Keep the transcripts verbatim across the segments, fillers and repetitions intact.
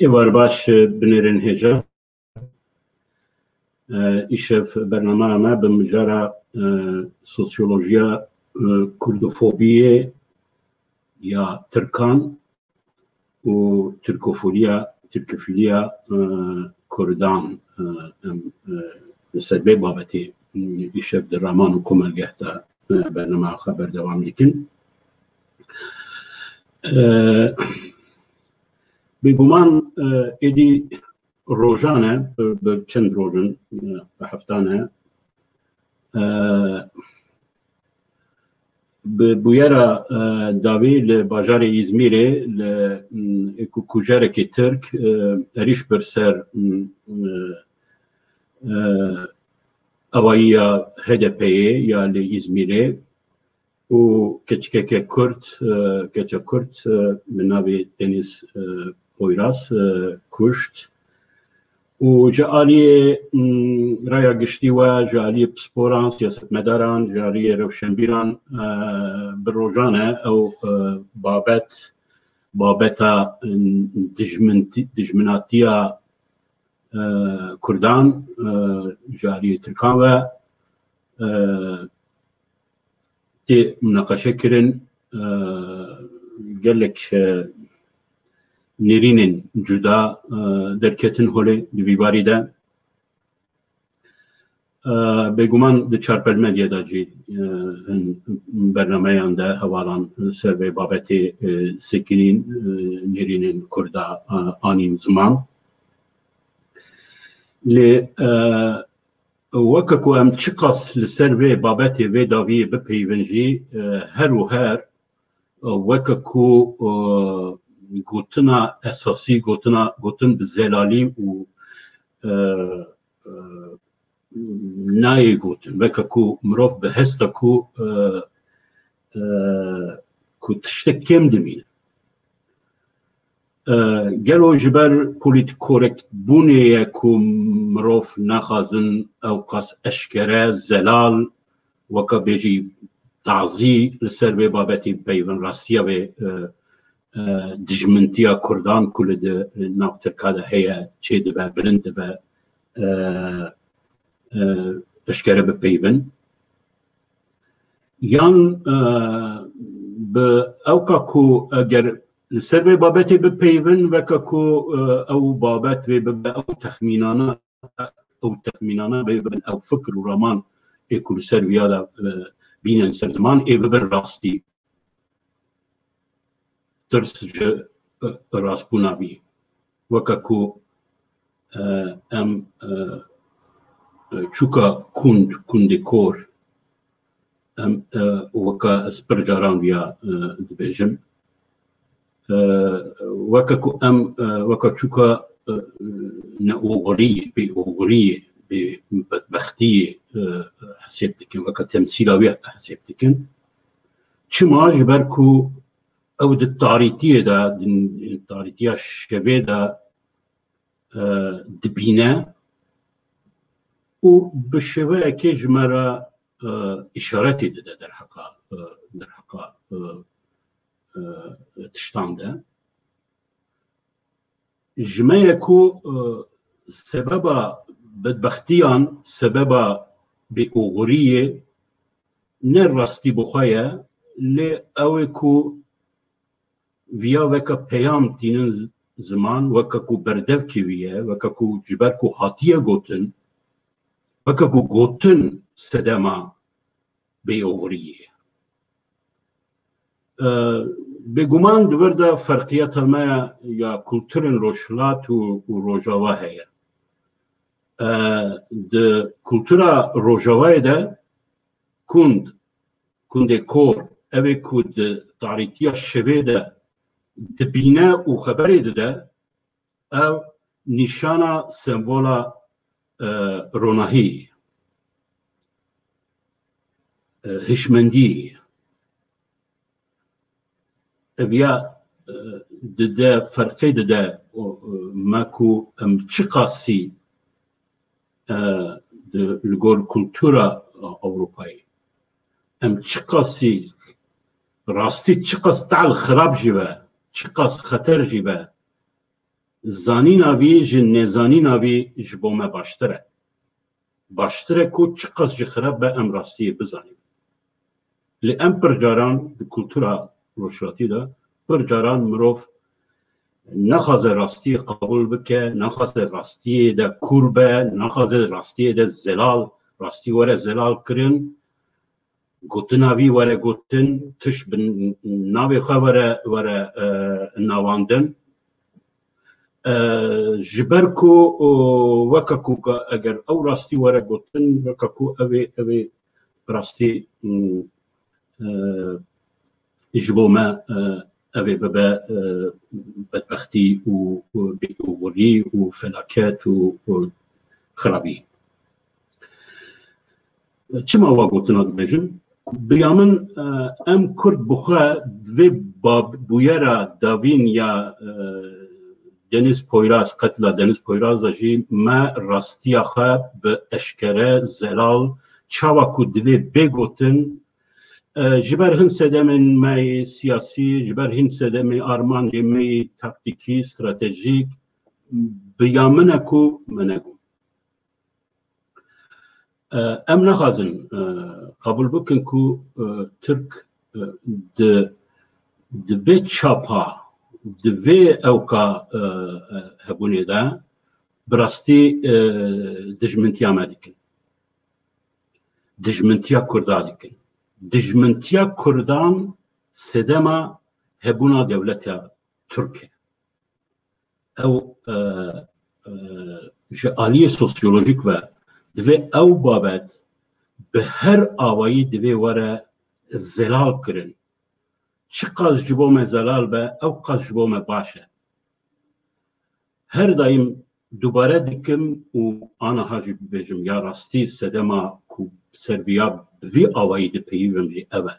Êvar baş, e, binêrin hêja. E, îşev bernameya me bi mijara, e, sosyolojiya, e, kurdofobiyê ya Tirkan û tirkofoliya, tirkofiliya, e, Kurdan, e, em, e, li ser vê babetê, e, îşev di raman û komelgeh de, e, bernameya xwe berdewam dikin. E, bêguman, e, êdî rojan e, bi, bi çend roj in, e, bi heftan e. E, bi bûyera, e, dawî li bajarê Îzmîrê li, m, ku kujerekî Tirk, e, êrîş bir ser, m, e, e, awayiya H D P'yê ya li Îzmîrê û keçikeke Kurd, e, keça Kurd, e, bi navê Deniz, e, Poyraz, e, kuşt. Û ji aliyê, mm, raya giştî we, ji aliyê pisporan, siyasetmedaran, ji aliyê rewşenbîran, e, bi rojan e ew, e, babet, babeta, mm, dijminti-, dijminatiya, e, Kurdan, e, ji aliyê Tirkan ve, e, tê munaqeşe kirin, e, gelek, e, nêrînên cuda, e, derketin holê di vî barî de. E, bêguman di Çarpel Medya de jî, e, hin bernameyan de hevalan ser vê babetê, e, sekinîn, e, nêrînên Kurda, e, anîn ziman. Lê, e, weke ku em çiqas li ser vê babetê, vê daviyê bipeyvin jî, e, her û her, e, weke ku, e, gotina esasî, gotina, gotin bi zelalî û, e, e, nayê gotin, weke ku mirov bi hesta ku, e, e, ku tiştek kêm dimîne. E, gelo ji ber polîtkorektbûnê ye ku mirov naxwazin ew qas eşkere, zelal, weka bêjî tazî li ser vê babetê bipeyvin, rastiya vê, e, e, dijmintiya Kurdan ku li di nav Tirka de heye, çêdibe, bilind dibe, e, e, eşkere bipeyvin. Yan, e, bi ewka ku eger li ser vê babetê bipeyvin, weke ku, e, ew babet vê bibe ew texmînana, ew texmînana vê bibin ew fikir û raman ê ku li ser viya de, e, bînin ser ziman ê bibin rastî. Tirs ji, e, rastbûna bî. Weke ku, e, em, e, e, çûka kund, kundê kor, em, e, weke ez pir caran viya, e, dibêjim. E, weke ku em, e, weke çûka, e, neoxiriyê, bêoxiriyê, bê bedbextiyê, e, hesêb dikin, weke temsîla wê hesêb dikin. Çima? Ji ber ku ew di tarîtiyê de, di tarîtiya şevê de, e, dibîne û bi şêweyekê ji me re, e, îşaretê dide derheqa, e, derheqa, e, e, tiştan de. Ji me ye ku, e, sebeba bedbextiyan, sebeba bêoxiriyê ne rastî bi xwe ye, lê ew ê ku viya weke peyam tînin z-, ziman, weke ku berdevkê wî ye, weke ku ji ber ku hatiye gotin, weke ku gotin sedema bêoxiriyê ye. E, bêguman di vir de ferqiyeta me ya kulturên Rojhilat û, û Rojava heye. E, di kultura Rojavayê de kund, kundê kor, ev ê ku di tarîtiya şevê de dibîne û xeberê dide, ev nîşana sembola, e, ronahî, e, hişmendî. Ev ya, e, dide, ferqê dide, o, e, me ku em çiqasî, e, di, li gor kultura Ewropayê, em çiqasî rastî, çiqas tehl xirab jî be, çiqas xeter jî be, zanîna vî ji nezanîna vî ji bo me baştir e. Baştir e ku çiqas jî xirab be, em rastiyê bizanîn. Lê em pir caran di kultura rojhilatî de, pir caran mirov naxwaze rastiyê qebûl bike, naxwaze rastiyê de kûr be, naxwaze rastiyê de zelal, rastî were zelal kirin, gotina vî were gotin, tişt bi navê xwe were, were, e, navandin. E, ji ber ku, o, weke ku ga-, eger ew rastî were gotin, weke ku ew ê, ew ê bi rastî, mm, e, ji bo me, e, ev ê bibe, e, bedbextî û, û bêoxirî û felaket û, û xirabî. Çima wa gotina dibêjim? Bi ya min, e, em Kurd bi xwe di vê bab-, bûyera davîn ya, e, Deniz Poyraz, qetla Deniz Poyraz de jî me rastiya xwe bi eşkere, zelal, çawa ku divê bê gotin, e, ji ber hin sedemên me yê siyasî, ji ber hin sedemê armancê me yê taktîkî, stratejîk, bi ya min e ku me negot. E, em naxwazin, e, qebûl bikin ku, e, Tirk, e, di, di vê çapa, di vê ewka, e, e, hebûnê de bi rastî, e, dijmintiya me dikin. Dijmintiya Kurda dikin. Dijmintiya Kurdan sedema hebûna dewleta Tirk e. Ew, e, e, ji aliyê sosyolojik ve divê ew babet bi her awayî divê were zelal kirin. Çiqas ji bo me zelal be, ew qas ji bo me baş e. Her daîm dubare dikim û aniha jî bibêjim, ya rastî sedema ku ser viya bi vî awayî dipeyivim jî ev e.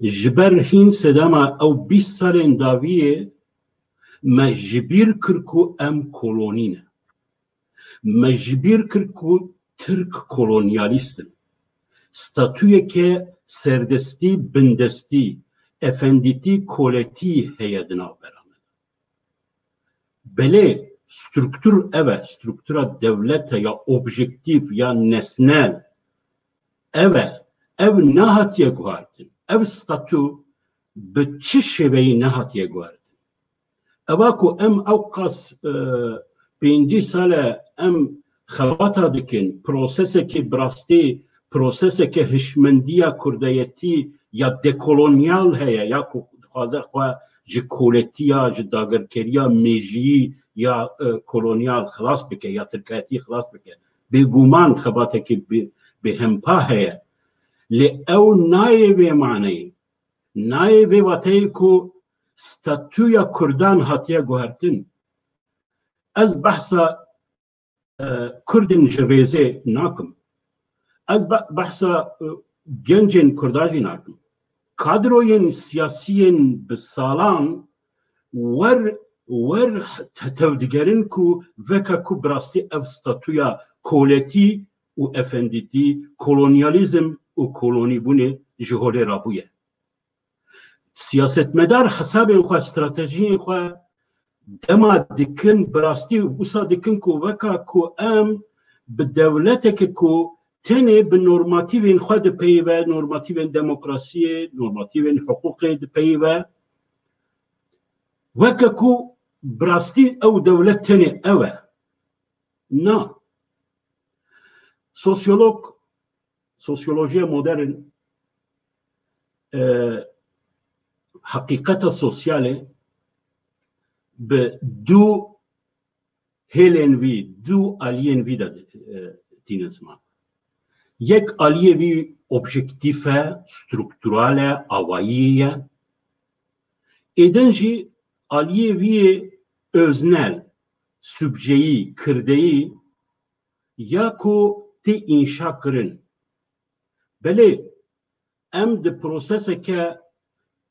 Ji ber hîn sedema ew bîst salên dawiyê me ji bîr kir ku em kolonî ne. Me ji bîr kir ku Tirk kolonyalîst in. Statuyeke serdestî, bindestî, efendîtî, koletî heye di navbera me de. Belê, struktur ev e, struktura dewlete ya objektîf, ya nesnel. Ev e, ev nehatiye guhartin. Ev statu bi çi şêveyî nehatiye guhartin? Eva ku em ew qas, e, pêncî sal e em xebata dikin, prosesekê bi rastî, proseseke hişmendiya kurdayetî ya dekolonyal heye, ya ku dixwaze xwe ji koletiya, ji dagirkeriya mêjiyî ya, e, kolonyal xilas bike, ya tirkayetî xilas bike. Bêguman xebatekî bi-, bêhempa heye. Lê ew nayê vê maneyê, nayê vê wateyê ku statuya Kurdan hatiye guhertin. Ez behsa, e, Kurdên ji rêzê nakim. Ez be-, behsa, e, gencên Kurda jî nakim. Kadroyên siyasiyên bi salan wer, wer te-, tev digerin ku veke ku bi rastî ev statuya koletî û efendîtî, kolonyalîzm û kolonîbûnê ji holê rabûye. Siyasetmedar hesabên xwe, stratejiyên xwe dema dikin, bi rastî wisa dikin ku weka ku em bi dewleteke ku tenê bi normatîvên xwe dipeyive, normatîvên demokrasiyê, normatîvên hiqûqê dipeyive, weke ku bi rastî ew dewlet tenê ew e. Na. Sosyolog, sosyolojiya modern, e, heqîqeta sosyalê bi du hêlên vî, du aliyên vî de, e, tîne ziman. Yek aliyê vî objektîf e, struktural e, awayî ye. Êdin jî aliyê vî yê öznel, subjeyî, kirdeyî ya ku tê înşa kirin. Belê, em di proseseke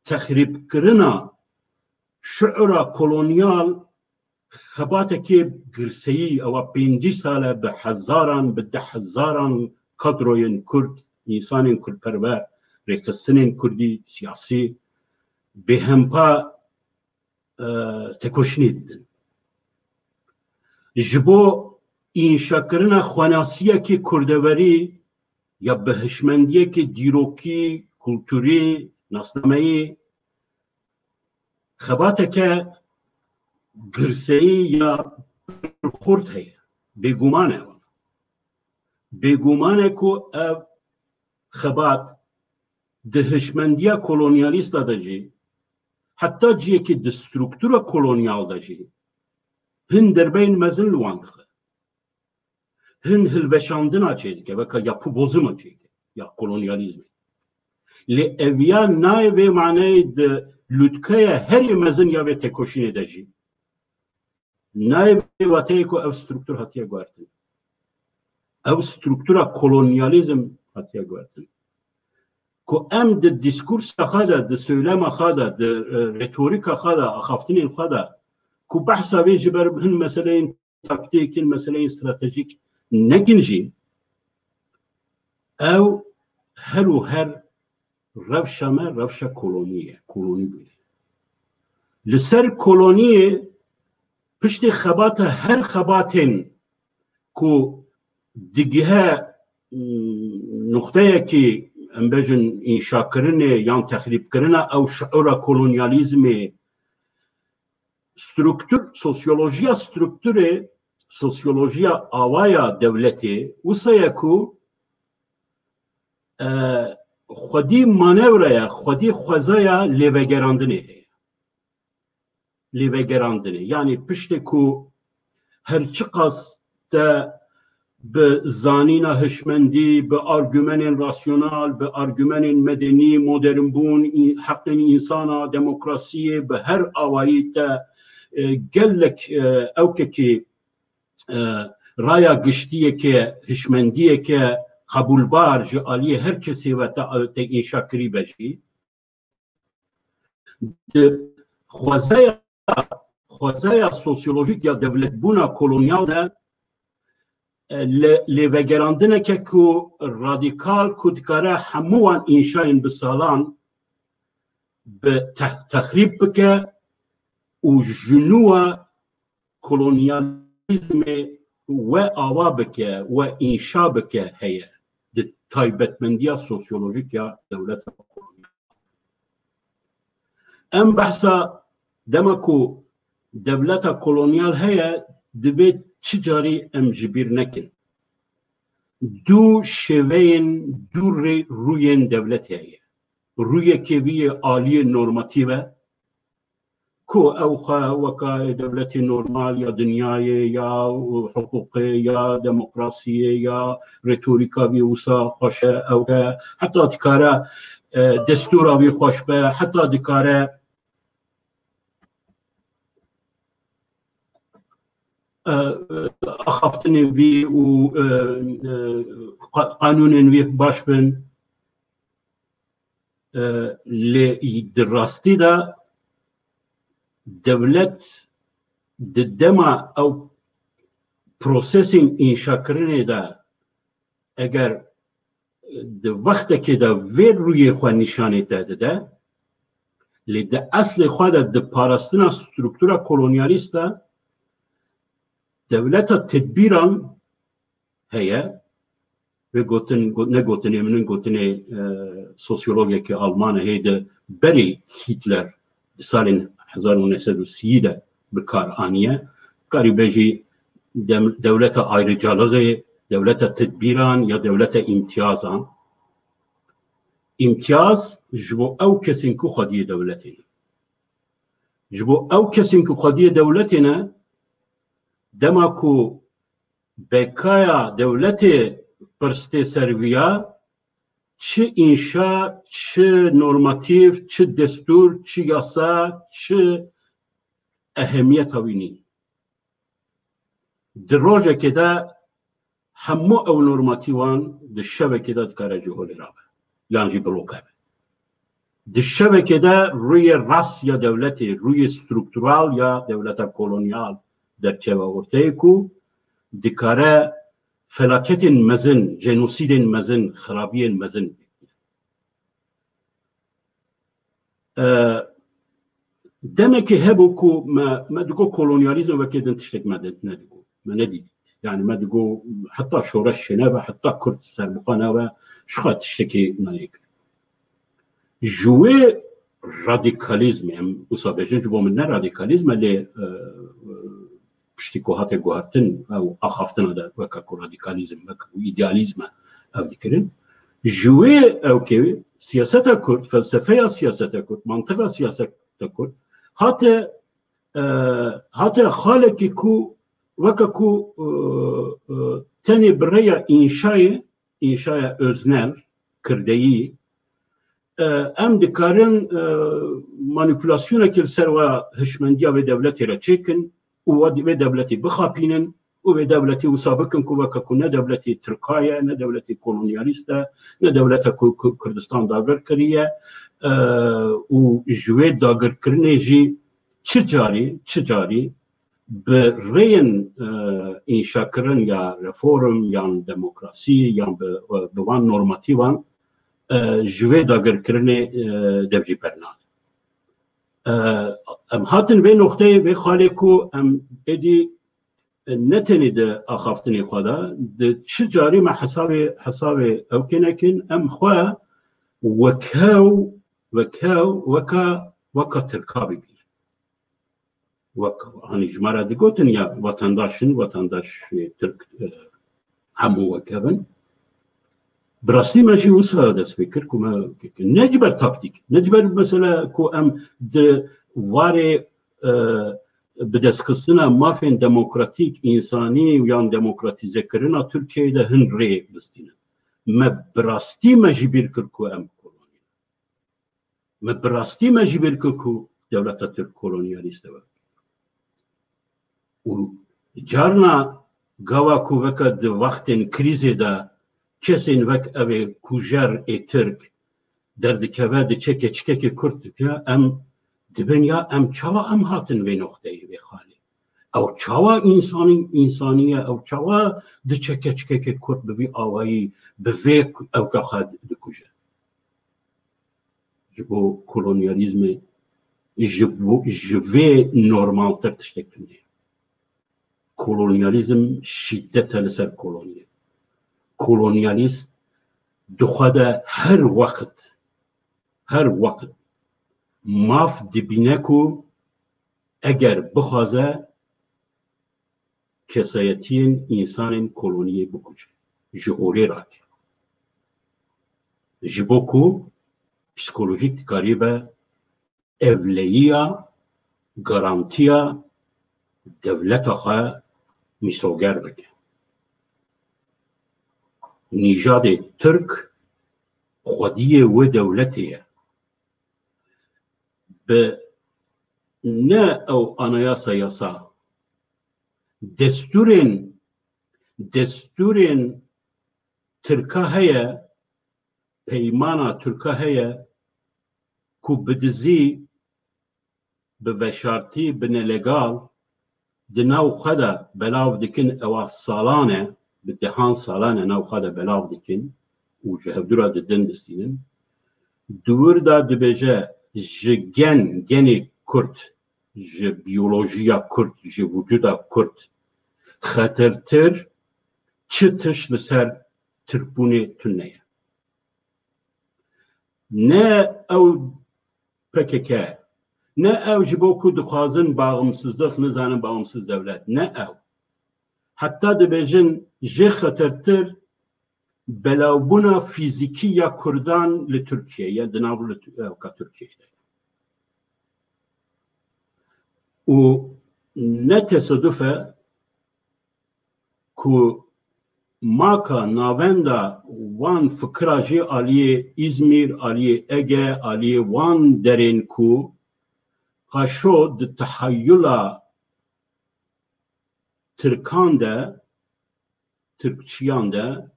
texrîbkirina şiura kolonyal xebatekê girseyî, ewa pêncî sal e bi hezaran, bi deh hezaran kadroyên Kurd, însanên Kurdperwer, rêxistinên Kurdî, siyasî, bêhempa, e, tekoşînê didin. Ji bo înşakirina xwenasiyekî kurdewerî ya bi hişmendiyekî dîrokî, kulturî, nasnameyî, xebateke girseyî ya xurt heye. Bêguman e. Bêguman e ku ev xebat di hişmendiya kolonyalîsta de jî, heta ciyekî di struktura kolonyal de jî hin derbeyên mezin li wan dixe. Hin hilweşandina çêdike, weke yapı bozuma çêdike, ya kolonyalîzmê. Lê eviya nayê vê maneyê di lûtkeya herî mezin ya vê têkoşînê de jî. Nayê vê wateyê ku ev struktur hatiye guhertin. Ev struktura kolonyalîzm hatiye guhertin. Ku em di diskursa xwe de, di söylema xwe de, di, e, retorîka xwe de, axaftinên xwe de, ku behsa vê ji ber hin meseleyên taktîk, hin meseleyên stratejîk nekin jî, ew her û her rewşa me, rewşa kolonî ye, kolonî bûye. Li ser koloniyê piştî xebata her xebatên ku digihe, mm, nuqteyekî, em bêjin, înşakirinê yan texrîbkirina ew şiûra kolonyalîzmê, struktur, sosyolojiya strukturê, sosyolojiya awaya dewletê, wisa ye ku, e, xwedî manewra ye, xwedî xwezaya lêvegerandinê heye. Lêvegerandinê. Yanî piştê ku her çiqas te bi zanîna hişmendî, bi argumenên rasyonal, bi argumenên medenî, modernbûn, î-, heqên însana, demokrasiyê, bi her awayî te, e, gelek, e, ewkekî, e, raya giştiyeke, hişmendiyeke qebûlbar ji aliyê her kesê ve te, te înşa kirî be jî. Di xwezaya, xwezaya sosyolojîk ya dewletbûna kolonyal de, e, lê-, lêvegerandineke ku radîkal, ku dikare hemû wan înşayên bi salan bi te-, texrîb bike û ji nû ve kolonyalîzmê we ava bike, we înşa bike heye di taybetmendiya sosyolojîk ya dewleta kolonyal. Em behsa dema ku dewleta kolonyal heye, divê çi carî em ji bîr nekin. Du şêveyên, du rê-, rûyên dewletê heye. Rûyekê vî yê aliyê normatîv e, ku ew xwe weka dewletê normal ya dinyayê, ya hiqûqê, ya demokrasiyê, ya retorîka vî wisa xweş e, ew e, heta dikare, e, destûra vî xweş be, heta dikare, e, axaftinên vî û, e, e, qa-, qanûnên vî baş bin. E, lê di rastî de dewlet di dema ew prosesên înşakirinê de eger di wextekê de vê rûyê xwe nîşanê te dide, lê di eslê xwe de di parastina struktura kolonyalîst de dewleta tedbîran heye. Vê gotin, got-, ne gotinê min in, gotinê, e, sosyologekî Alman e, hê di berî Hitler di salên hezar û neh sed û sî de bi kar aniye. Karî bêjî dem-, dewleta ayrıcalığı, dewleta tedbîran ya dewleta îmtiyazan. Îmtiyaz ji bo ew kesên ku xwediyê dewletê ne. Ji bo ew kesên ku xwediyê dewletê ne, dema ku bekaya dewletê pirs tê ser viya, çi înşa, çi normatîf, çi destûr, çi yasa, çi ehemiyeta wî nîn. Di rojekê de hemû ew normatîvan di şevekê de dikare ji holê rabe. Yan jî bloke be. Di şevekê de rûyê rast ya dewletê, rûyê struktural ya dewleta kolonyal derkeve orteyê ku dikare felaketên mezin, jenosîdên mezin, xirabiyên mezin. E, demekê hebû ku me, me digo kolonyalîzm wekî din tiştek me de nedigo. Me nedît. Yani me digo heta şoreş çênebe, heta Kurd serbixwe nebe, şixa tiştekê nayê kir. Ji wê radîkalîzmê, em wisa bêjin, ji bo min ne radîkalîzm e, lê, e, piştî ku hate guhertin, ew axaftina de weke ku radîkalîzm, weke ku îdealîzm e, ev dikirin. Ji wê ewkê siyaseta Kurd, felsefeya siyaseta Kurd, mantiqa siyaseta Kurd hate, e, hate xalekî ku weke ku, e, e, tenê bi rêya înşayê, înşaya öznel, kirdeyî, e, em dikarin, e, manîpulasyonekê li ser wa hişmendiya vê dewletê re çêkin û wa, vê dewletê bixapînin û vê dewletê wisa bikin ku weke ku ne dewletê Tirka ye, ne dewletê kolonyalîst e, ne dewleta ku, ku Kurdistan dagir kiriye, e, û ji wê dagirkirinê jî çi carî, çi carî bi rêyên, e, înşakirin ya reform yan demokrasî yan bi, bi van normatîvan, e, ji vê dagirkirinê, e, dev jî bernane. E, em hatin vê noxteyê, vê xalê ku em êdî, e, ne tenê di axaftinê xwe de, di çi carî me hesabê, hesabê ew kê nekin, em xwe wek hew, wek hew, weka, weka Tirka bibînin. Wek, hanî ji me re digotin ya vatandaş in, vatandaş, e, Tirk, e, hemû wek hev in. Bi rastî me jî wisa dest pê kir ku me ne ji ber taktîk, ne ji ber mesela ku em di warê, e, bidestxistina mafên demokratîk, însanî yan demokratîzekirina Tirkiyeyê de hin rê bistînin. Me bi rastî me jî bîr kir ku em kolonî ne. Me bi rastî me jî bîr kir ku dewleta Tirk kolonyalîst e. Û carna gava ku weke di wextên krîzê de kesên wek ev ê kujer ê Tirk derdikeve, diçe keçikekê Kurd dike, em dibin ya em çawa em hatin vê noxteyê, vê xalê. Ew çawa însanî, însanî ye, ew çawa diçe keçikekê Kurd bi vî awayî, bi vê ewka xwe dikuje. Ji bo kolonyalîzmê, ji bo, ji vê normaltir tiştek tune ye. Kolonyalîzm şîdet e li ser koloniyê. Kolonyalîst di xwe de her wext, her wext maf dibîne ku eger bixwaze kesayetiyên însanên koloniyê bikuje, ji holê rake. Ji bo ku psîkolojîk dikaribe ewleyiya, garantiya dewleta xwe mîsoger bike. Nîjadê Tirk xwediyê wê dewletê ye. Bi ne ew anayasa yasa, destûrên, destûrên Tirka heye, peymana Tirka heye ku bi dizî, bi veşartî, bi nelegal di nav xwe de belav dikin, ewa salan e, bi dehan salan e nav xwe de belav dikin û ji hevdû re didin distînin. Di wir de dibêje ji gen, genê Kurd, ji biyolojiya Kurd, ji wicûda Kurd xetertir çi tişt li ser Tirkbûnê tune ye. Ne ew P K K, ne ew ji bo ku dixwazin bağımsızlık, nizanin bağımsız devlet, ne ew. Heta dibêjin jê xetertir belavbûna fîzîkî ya Kurdan li Tirkiye ye, di nav li Tu-, ewka Tirkiyeyê de. Û ne tesaduf e ku maka navenda wan fikira jî aliyê Îzmîr, aliyê Ege, aliyê wan derên ku qaşo di teheyula Tirkan de, Tirkçiyan de,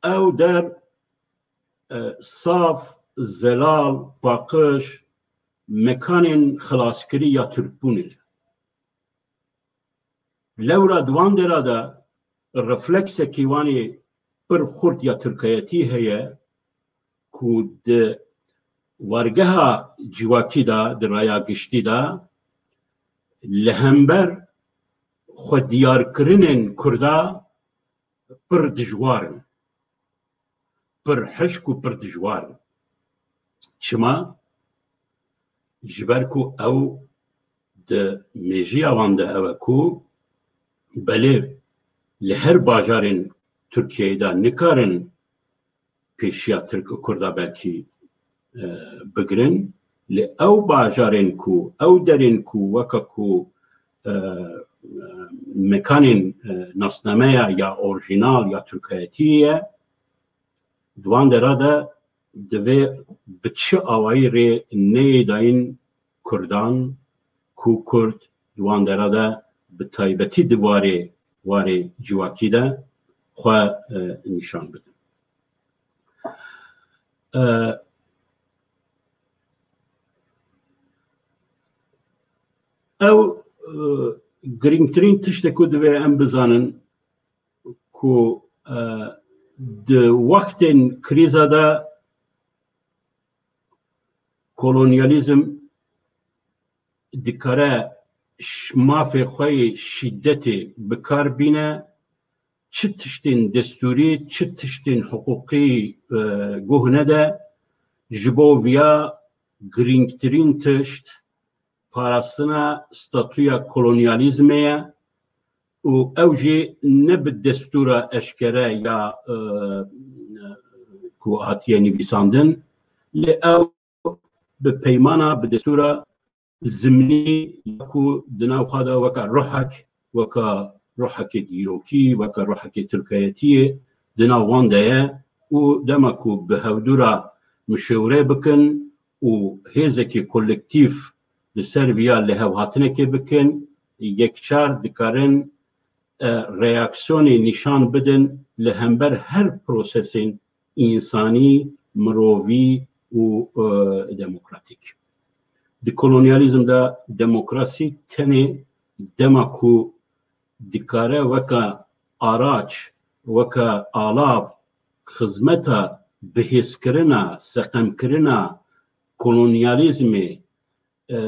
ew der, e, saf, zelal, paqij, mekanên xilaskirî ya Tirkbûnê ne. Lewra di wan dera de refleksekî wan ê pir xurt ya tirkayetî heye ku di wargeha civakî de, di raya giştî de, li hember xwediyarkirinên Kurda pir dijwar in. Pir hişk û pir dijwar in. Çima? Ji ber ku ew di mêjiya wan de ew e ku belê li her bajarên Tirkiyeyê de nikarin pêşiya Tirk û Kurda belkî, e, bigirin. Li ew bajarên ku, ew derên ku weke ku, e, mekanên, e, nasnameya ya orjînal ya Tirkayetiyê ye, di wan dera de divê bi çi awayî rê neyê dayîn Kurdan ku Kurd di wan dera de bi taybetî di warê, warê civakî de xwe, e, nîşan bidin. E, ew, e, girîngtirîn tişt e ku divê em bizanin ku, e, di wextên krîza de kolonyalîzm dikare ş-, mafê xwe yê şîdetê bi kar bîne, çi tiştên destûrî, çi tiştên hiqûqî, e, guh nede, ji bo viya girîngtirîn tişt parastina statûya kolonyalîzmê ye û ew jî ne bi destûra eşkere ya, e, ku hatiye nivîsandin, lê ew bi peymana, bi destûra zimnî ya ku di nav xwe de weke ruhek, weke ruhekê dîrokî, weke ruhekê tirkayetiyê di nav wan de ye û dema ku bi hevdû re mişewre bikin û hêzekê kolektîf li ser viya lihevhatinekê bikin, yekcar dikarin, e, reaksiyonê nîşan bidin li hember her prosesên însanî, mirovî û, e, demokratîk. Di kolonyalîzm de demokrasî tenê dema ku dikare weke araç, weke alav, xizmeta bihêzkirina, seqemkirina kolonyalîzmê, e,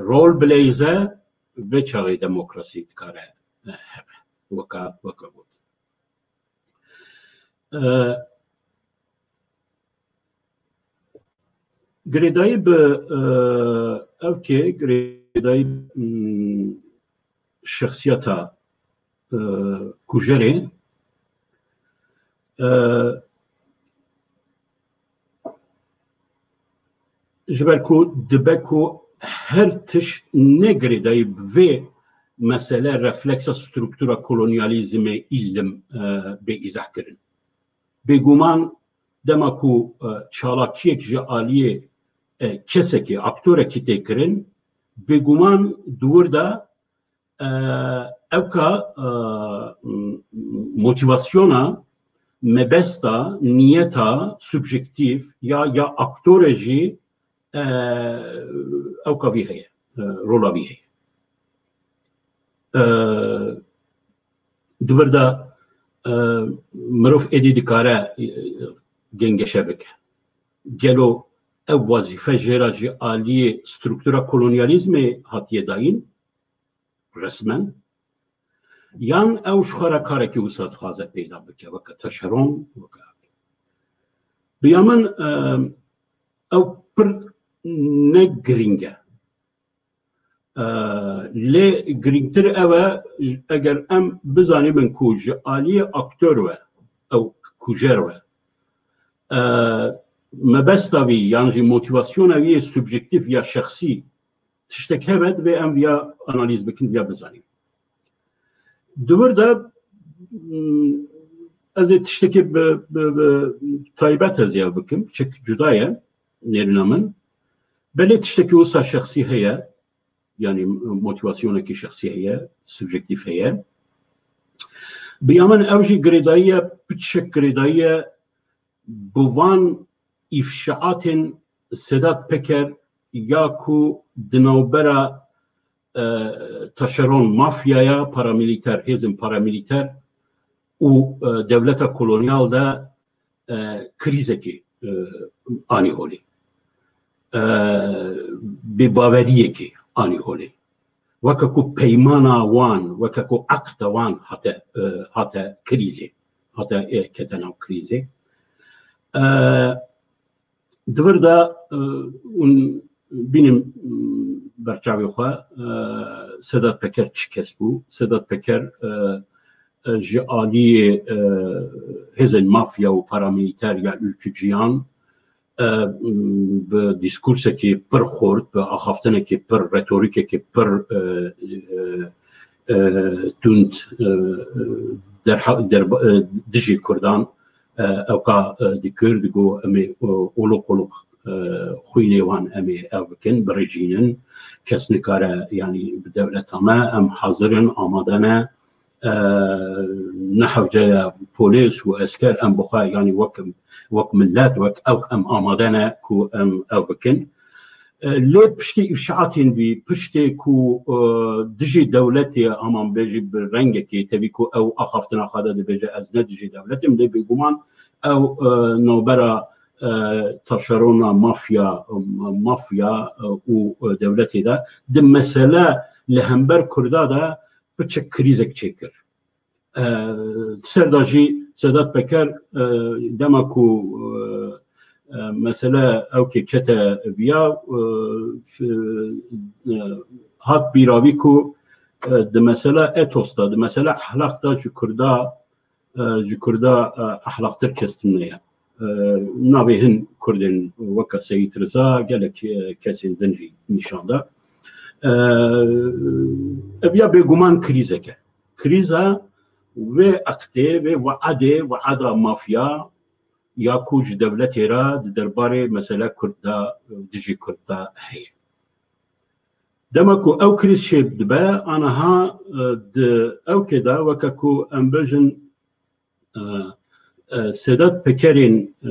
rol bileyze, vê çaxê demokrasî dikare, e, hebe. Weke, weke got. E, girêdayî bi, e, ew kê girêdayî, mm, şexsiyeta, e, kujerê, e, ji ber ku dibe ku her tişt ne girêdayî bi vê mesele refleksa struktura kolonyalîzmê îlim, e, bê îzah kirin. Bêguman dema ku, e, çalakiyek ji aliyê, e, kesekê, aktorekî tê kirin, bêguman di wir de, e, ewka, e, m-, motivasyona, mebesta, niyeta subjektîf ya, ya aktore jî, e, ewka vî heye, e, rola vî heye. E, di vir de, e, mirov êdî dikare, e, gengeşe bike. Gelo ev wezîfe jê re ji aliyê struktura kolonyalîzmê hatiye dayîn, resmen? Yan ew ji xwe re karekî wisa dixwaze peyda bike, weke taşeron, weke. Bi ya min, e, ew pir ne girîng e. E, lê girîngtir ew e, eger em bizanîbin ku ji aliyê aktor ve, ew kujer ve, e, mebesta vî yan jî motivasyona wî yê subjektîf ya şexsî tiştek hebe, divê em viya analîz bikin, viya bizanîn. Di vir de Hmm, ez ê tiştekî bi, bi, bi taybet ez ya bikim, çek cuda ye, nêrîna min. Belê tiştekî wisa şexsî heye, yanî motivasyonekî şexsî heye, subjektîf heye. Bi ya min ew jî girêdayî ye, piçek girêdayî ye bi van îfşaatên Sedat Peker ya ku di navbera, e, taşeron mafyaya paramilîter, hêzên paramilîter û, e, dewleta kolonyal de, e, krîzekê, e, anî holê. E, bêbaweriyekê anî holê. Weke ku peymana wan, weke ku eqda wan hate, e, hate krîzê, hate, e, kete nav krîzê. E, di vir de, e, hûn bînin, m, berçavê xwe, e, Sedat Peker çi kes bû? Sedat Peker, e, e, ji aliyê, e, hêzên mafya û paramilîter ya ülkücüyan, e, m, bi dîskursekî pir xurt, bi axaftinekî pir, retorîkekî pir, e, e, e, tund, e, derha-, derba-, e, dijî Kurdan, e, ewka, e, dikir, digo, em ê, e, oluk oluk, e, xwînê wan em ê ev bikin, birijînin. Kes nikare, yanî bi dewleta me, em hazir in, amade ne. E, ne hewce ye polîs û esker, em bi xwe, yanî wek, wek millet, wek ewk em amade ne ku em ew bikin. E, lê piştî îfşaatên vî, piştê ku, e, dijî dewletê, aman bêjî bi rengekê, tevî ku ew axaftina xwe de dibêje, ez ne dijî dewletê im, lê bêguman ew, e, navbera, e, taşerona mafya, mafya, e, û, e, dewletê de di mesele li hember Kurda de piçek krîzek çêkir. E, ser de jî Sedat Peker, e, dema ku, e, e, mesele ewkê kete viya, e, f-, e, hat bîra wî ku, e, di mesele etos de, di mesele ehlaq de ji Kurda, e, ji Kurda, e, ehlaqtir kes tune ye. E, navê hin Kurdên weke Seyîd Riza gelek, e, kesên din jî nîşan da. E, ev ya bêguman krîzek e. Krîza wê eqdê, wê weadê, weada mafya ya ku ji dewletê re di derbarê mesele Kurd de, dijî Kurd de heye. Dema ku ew krîz çê dibe, aniha, e, di ewkê de weke ku em bêjin, e, e, Sedat Pekerên, e,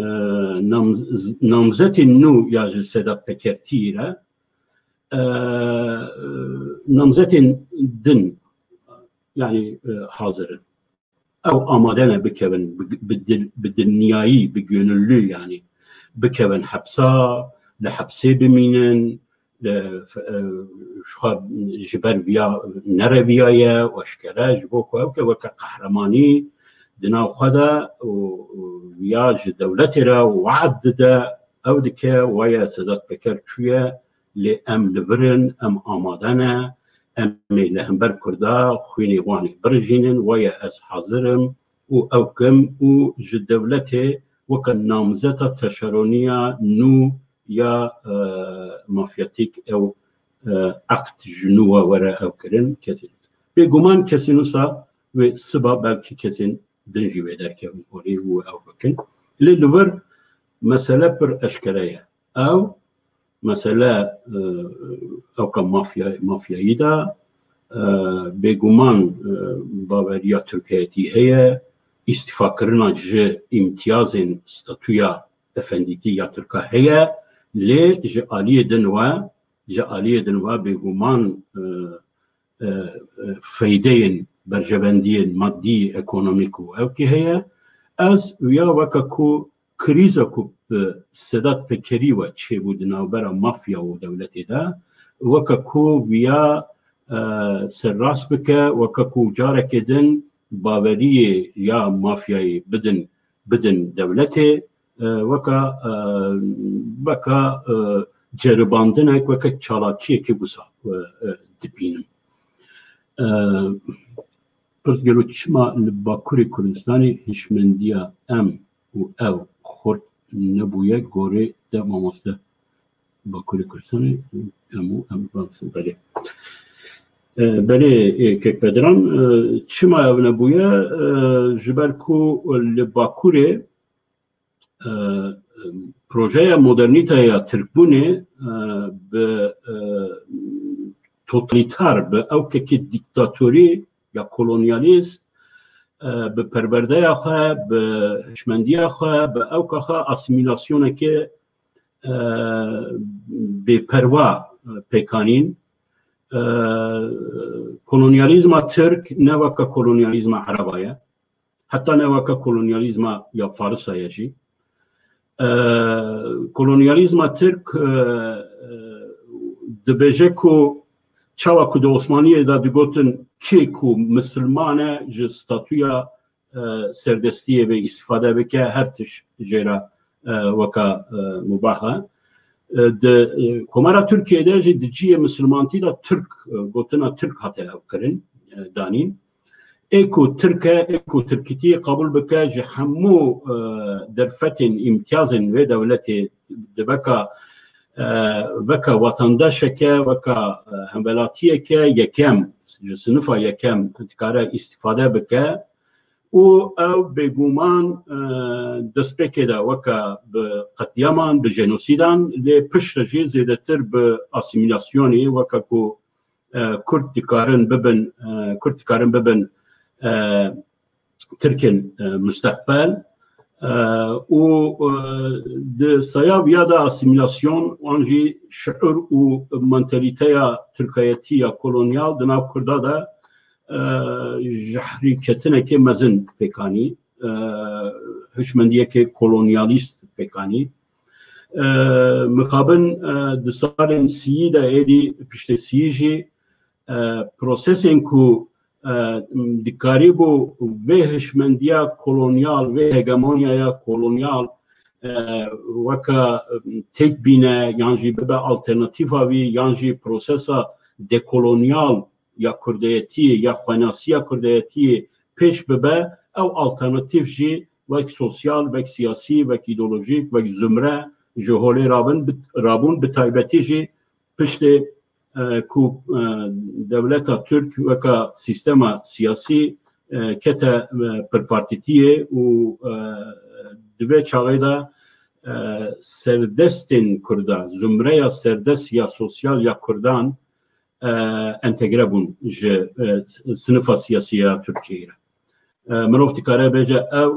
namz-, namzetên nû ya ji Sedat Peker tî re, e, namzetên din, yanî, e, hazir in. Ew amade ne bikevin, bi, bi dil, bi dinyayî, bi gönüllü, yanî bikevin hepsa, li hepsê bimînin, li, e, ji xwe, ji ber viya nereviyaye, eşkere, ji bo ku ew ke weke qehremanî di nav xwe de û, û viya ji dewletê re we'd dide, ew dike, waye Sedat Peker çûye, lê em li vir in, em amade ne, em ê li hember Kurda xwînê wan ê birijînin, waye ez hazir im û ew kim û ji dewletê weke namzeta teşeroniya nû ya, e, mafyatîk ew, e, akt ji nû we were ew kirin, kesê. Bêguman kesên wisa wê siba belkî kesên din jî wê derkevin holê û ew bikin. Lê li vir mesele pir eşkere ye. Ew mesele, e, ewka mafya-, mafyayî de, e, bêguman, e, baweriya Tirkiyetî heye, îstîfakirina ji îmtiyazên statûya efendîtî ya Tirka heye, lê ji aliyê din we, ji aliyê din we bêguman, e, e, e, feydeyên berjewendiyên madî, ekonomîk û ewkî heye. Ez wiya weke ku krîza ku bi Sedat Pekerî we çêbû di navbera mafya û dewletê de, weke ku wiya, e, serrast bike, weke ku carekê din baweriyê ya mafyayê bidin, bidin dewletê, e, weke, e, weke, e, ceribandinek, weke çalakiyekê wisa, e, e, dibînim. E, Pirs gelo çima li Bakurê Kurdistanê hişmendiya em û ew xurt nebûye gorê te mamoste? Bakurê Kurdistanê em û ew, belê. E, belê, e, kek Bediran, e, çima ev nebûye? E, ji ber ku li Bakurê, e, projeya modernîteya Tirkbûnê, e, bi, e, totalîtar, bi ewkekî dîktatorî ya kolonyalîst, e, bi perwerdeya xwe, bi hişmendiya xwe, bi ewka xwe asîmîlasyoneke, e, bêperwa, e, pêk anîn. E, kolonyalîzma Tirk ne weke kolonyalîzma Ereba ye. Heta ne weke kolonyalîzma ya Farisa ye jî. E, kolonyalîzma Tirk, e, e, dibêje ku çawa ku di Osmaniyê de digotin kê ku misilman e ji statûya, e, serdestiyê ve îstîfade bike, her tişt jê re, e, weka, e, mubah e. E, di, e, Komara Tirkiyê de jî di cihê misilmantî de Tirk, e, gotina Tirk hate ew kirin, e, danîn. Ê ku Tirk e, ê ku Tirkîtiyê qebûl bike, ji hemû, e, derfetên, îmtiyazên vê dewletê di veka, e, veka watandaşeke, veka, e, hemwelatiyeke yekem, ji sinifa yekem dikare îstîfade bike û ew bêguman, e, destpêkê de weka bi qetliaman, bi jenosîdan, lê piştre jî zêdetir bi asîmîlasyonê, weka ku, e, Kurd dikarin bibin, e, Kurd dikarin bibin, e, Tirkên, e, musteqbel. E, û, e, di saya viya de asîmîlasyon, wan jî şiur û mantalîteya tirkayetî ya kolonyal di nav Kurda de, e, jehrîketinekê mezin pêk anî, e, hişmendiyeke kolonyalîst pêk anî. E, mixabin, e, di salên sîyî de êdî piştê sîyî jî, e, prosesên ku, e, dikarîbû vê hişmendiya kolonyal, vê hegemonyaya kolonyal, e, weke, e, têk bîne yan jî bibe alternatîfa wî yan jî prosesa dekolonyal ya kurdeyetiyê ya xwenasiya kurdeyetiyê pêş bibe, ew alternatîf jî wek sosyal, wek siyasî, wek îdeolojîk, wek zumre ji holê rabin, bi, rabûn, bi taybetî jî piştê, e, ku, e, dewleta Tirk weka sîstema siyasî, e, kete, e, pirpartîtiyê û, e, di vê çaxê de, e, serdestên Kurda, zumreya serdest ya sosyal ya Kurdan, e, entegre bûn ji, e, sinifa siyasî ya Tirkiyeyê re. E, mirov dikare bêje ew,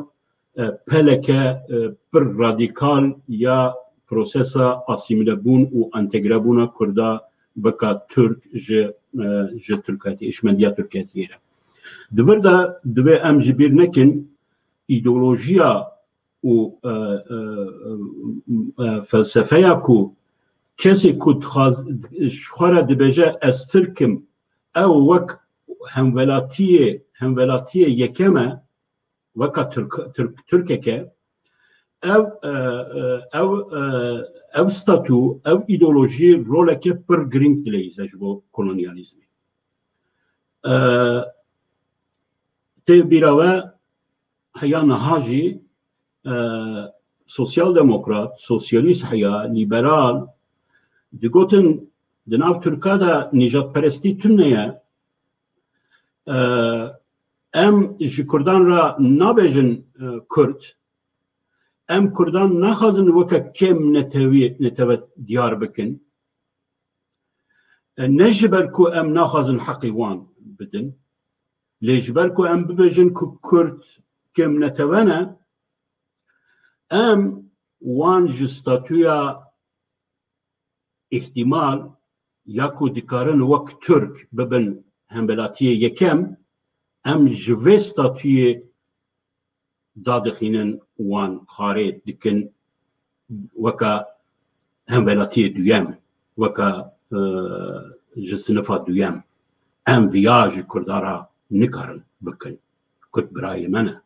e, peleke, e, pir radîkal ya prosesa asîmîlebûn û entegrebûna Kurda bika Tirk ji, e, ji Tirkiyetî, hişmendiya Tirkiyetiyê re. Di vir de divê em ji bîr nekin, îdeolojiya û, e, e, e, e, felsefeya ku kesê ku dixwaz-, ji xwe re dibêje ez Tirk im, ew wek hemwelatiyê, hemwelatiyê yekem e, weka Tirk, Tirk, Tirkek e, ev, e, e, ev, e, ev statû, ev îdeolojî roleke pir girîng dileyîze ji bo kolonyalîzmê. E, tê bîra we heya niha jî, e, sosyal demokrat, sosyalîst heya, lîberal, digotin di nav Tirka de nîjadperestî tune ye. E, em ji Kurdan re nabêjin, e, Kurd. Em Kurdan naxwazin weke kêm netewî, netewe diyar bikin. E, ne ji ber ku em naxwazin heqî wan bidin, lê ji ber ku em bibêjin ku Kurd kêm netewe ne, em wan ji statûya îhtîmal ya ku dikarin wek Tirk bibin hemwelatiyê yekem, em ji vê statûyê dadixînin, wan xarê dikin weka hemwelatiyê duyem, weka, e, ji sinifa duyem. Em viya ji Kurda re nikarin bikin. Kurd birayê me ne.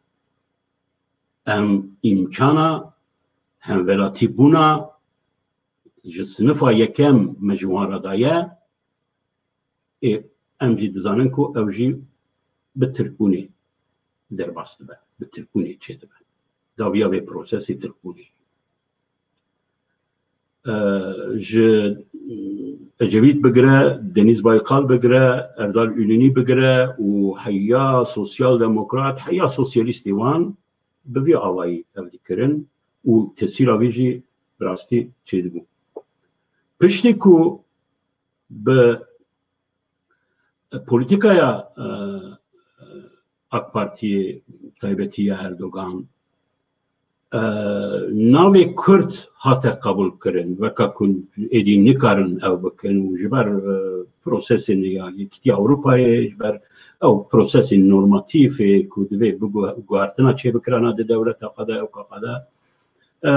Em îmkana hemwelatîbûna ji sinifa yekem me ji wan re daye, ê, em jî dizanin ku ew jî bi Tirkbûnê derbas dibe, bi Tirkbûnê çêdibe. Dawiya vê prosesê Tirkbûnê. E, ji, Ecevît bigire, Denîz Baykal bigire, Erdal Ününî bigire û heya sosyal demokrat, heya sosyalîstê wan bi vî awayî ev dikirin û tesîra vî jî bi rastî çêdibû. Piştî ku bi polîtîkaya, e, AK Partiyê, taybetî ya Erdogan, e, navê Kurd hate qebûl kirin, weka ku êdî nikarin ew bikin û ji ber, e, prosesên ya Yekîtiya Ewropayê, ji ber ew prosesên normatîfê ku divê biguhe-, guhertina çêbikirana di dewleta xwe de, ewka xwe de. E,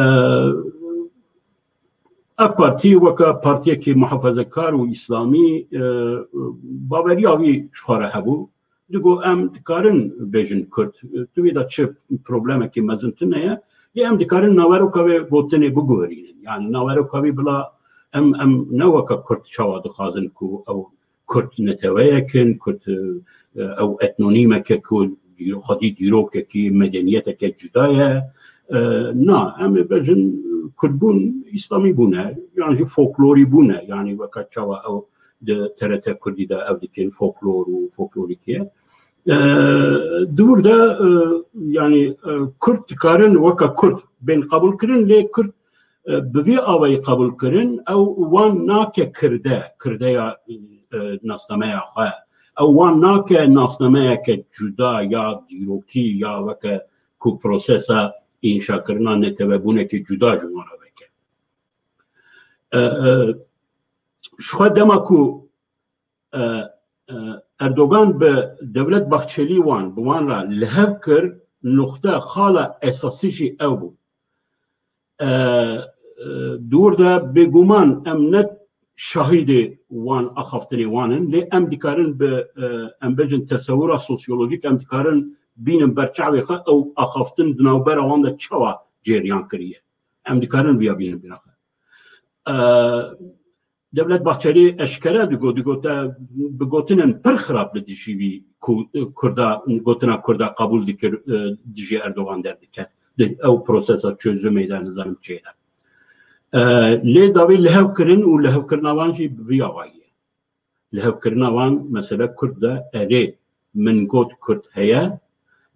AK Partî weke partiyekî muhafazekar û îslamî, e, baweriya wî ji xwe re hebû. Digo, em dikarin bêjin Kurd. Tu vê de çi problemekî mezin tune ye? Lê em dikarin naveroka wê gotinê biguherînin. Yani naveroka wî bila em, em ne weke Kurd çawa dixwazin ku ew Kurd neteweyek in, Kurd, e, ew etnonîmeke ku dîro-, xwedî dîrokekî, medeniyeteke cuda ye. E, na, em ê bêjin Kurdbûn, îslamî bûne, yan jî folklorî bûne. Yani weke çawa ew di T R T Kurdî de ev dikin, folklor û folklorîkê. E, di wir de, e, yani, e, Kurd dikarin weke Kurd bên qebûlkirin, lê Kurd, e, bi vî awayî qebûlkirin, ew wan nake Kirde, Kirdeya, e, nasnameya xwe. Ew wan nake nasnameyeke cuda ya dîrokî ya weke ku prosesa înşakirina netewebûnekê cuda ji wan re veke. E, e, ji xwe dema ku, e, e, Erdogan bi Devlet Bahçelî wan, bi wan re li hev kir, nuxte, xala esasî jî ew bû. E, e, di wir de bêguman em ne şahidê wan axaftinê wan in, lê em dikarin bi, e, em bêjin tesewira sosyolojîk, em dikarin bînin ber çavê xwe ew axaftin di navbera wan de çawa cêriyan kiriye. Em dikarin viya bînin bîra xwe. E, Devlet Bahçelî eşkere digo, digote, bi gotinên pir xirab li dijî wî ku, Kurda, gotina Kurda qebûl dikir, e, dijî Erdogan derdike. Di ew prosesa çözümê de nizanim çê de. E, lê dawî lihevkirin û lihevkirina wan jî bi vî awayî ye. Lihevkirina wan mesele Kurd de, erê, min got Kurd heye,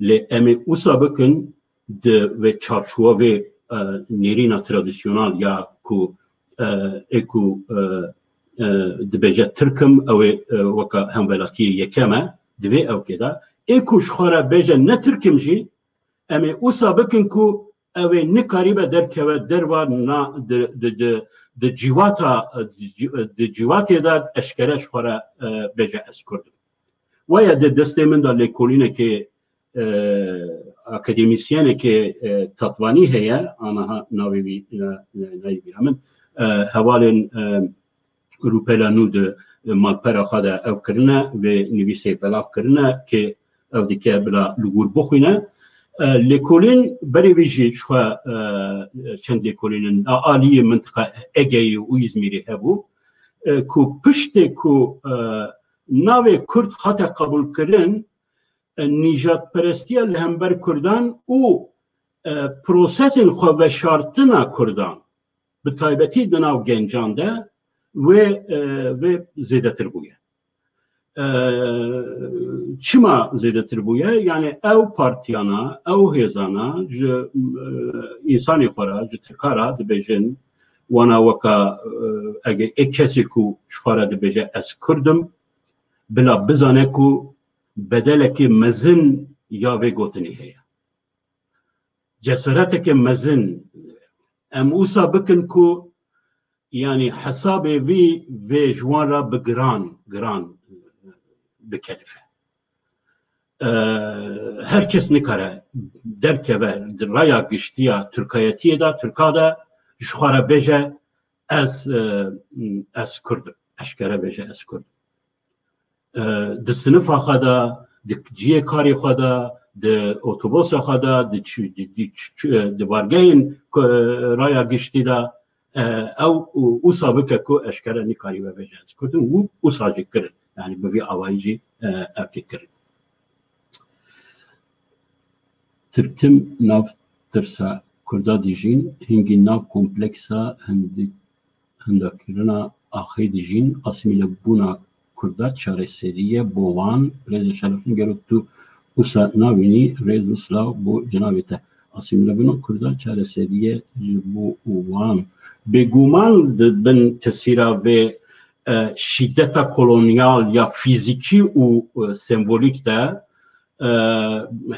lê em ê wisa bikin di vê çarçowa vê, e, nêrîna tradisyonal ya ku, e, ê ku, e, e, dibêje Tirk im, ew ê, e, weka hemwelatiyê yekem e, di vê ewkê de, ê ku ji xwe re bêje ne Tirk im jî, em ê wisa bikin ku ew ê nikaribe derkeve derva na, di, di, di, di civata, di, ci-, di civatê de eşkere ji xwe re, e, bêje ez Kurd im. Waya di destê min de lêkolînekê, e, akademîsyenekê, e, Tatvanî heye, aniha navê wî, e, e, nayê bîra min, e, hevalên, e, rûpela nû di malpera xwe de ew kirine, vê nivîsê belav kirine, kê ew dike bila li wir bixwîne. E, lêkolîn berê vî jî ji xwe, e, çend lêkolîn in, a, aliyê mintiqa Egeyî û Îzmîrê hebû, e, ku piştê ku, e, navê Kurd hate qebûlkirin, e, nîjadperestiya li hember Kurdan û, e, prosesên xweveşartina Kurdan, bi taybetî di nav gencan de wê, e, wê zêdetir bûye. E, çima zêdetir bûye? Yani ew partiyana, ew hêzana ji, e, însanê xwe re, ji Tirka re dibêjin, wana weka, e, ege ê kesê ku ji xwe re dibêje ez Kurd im, bila bizane ku bedelekê mezin ya vê gotinê heye. Cesareteke mezin. Em wisa bikin ku, yani, hesabê vî vê ji wan re bi giran, giran bikelife. E, her kes nikare derkeve di raya giştiya Tirkayetiyê de, Tirka de ji xwe re bêje, ez, e, ez Kurd im. Eşkere bêje, ez Kurd im. E, di sinifa xwe de, di cihê karê xwe de, di otobosa xwe de, di çi-, di, di ç-, ç-, di bargehên ku, raya giştî de, e, ew û-, wisa bike ku eşkere nikaribe bêje ez Kurd im û wisa jî kirin. Yani bi vî awayî jî, e, ev kirin. Tirk tim nav tirsa Kurda dijîn, hingî nav kompleksa hindik-, Hindakirina axê dijîn, asîmîlebûna Kurda çareserî ye bo wan. Rêz û şerefin, gelo tu wisa nabînî, rêz û silav bo cenabê te. Asîmîlebûna Kurda çareserî ye ji bo wan. Bêguman di bin tesîra vê, e, şîdeta kolonyal ya fîzîkî û, e, sembolîk de, e,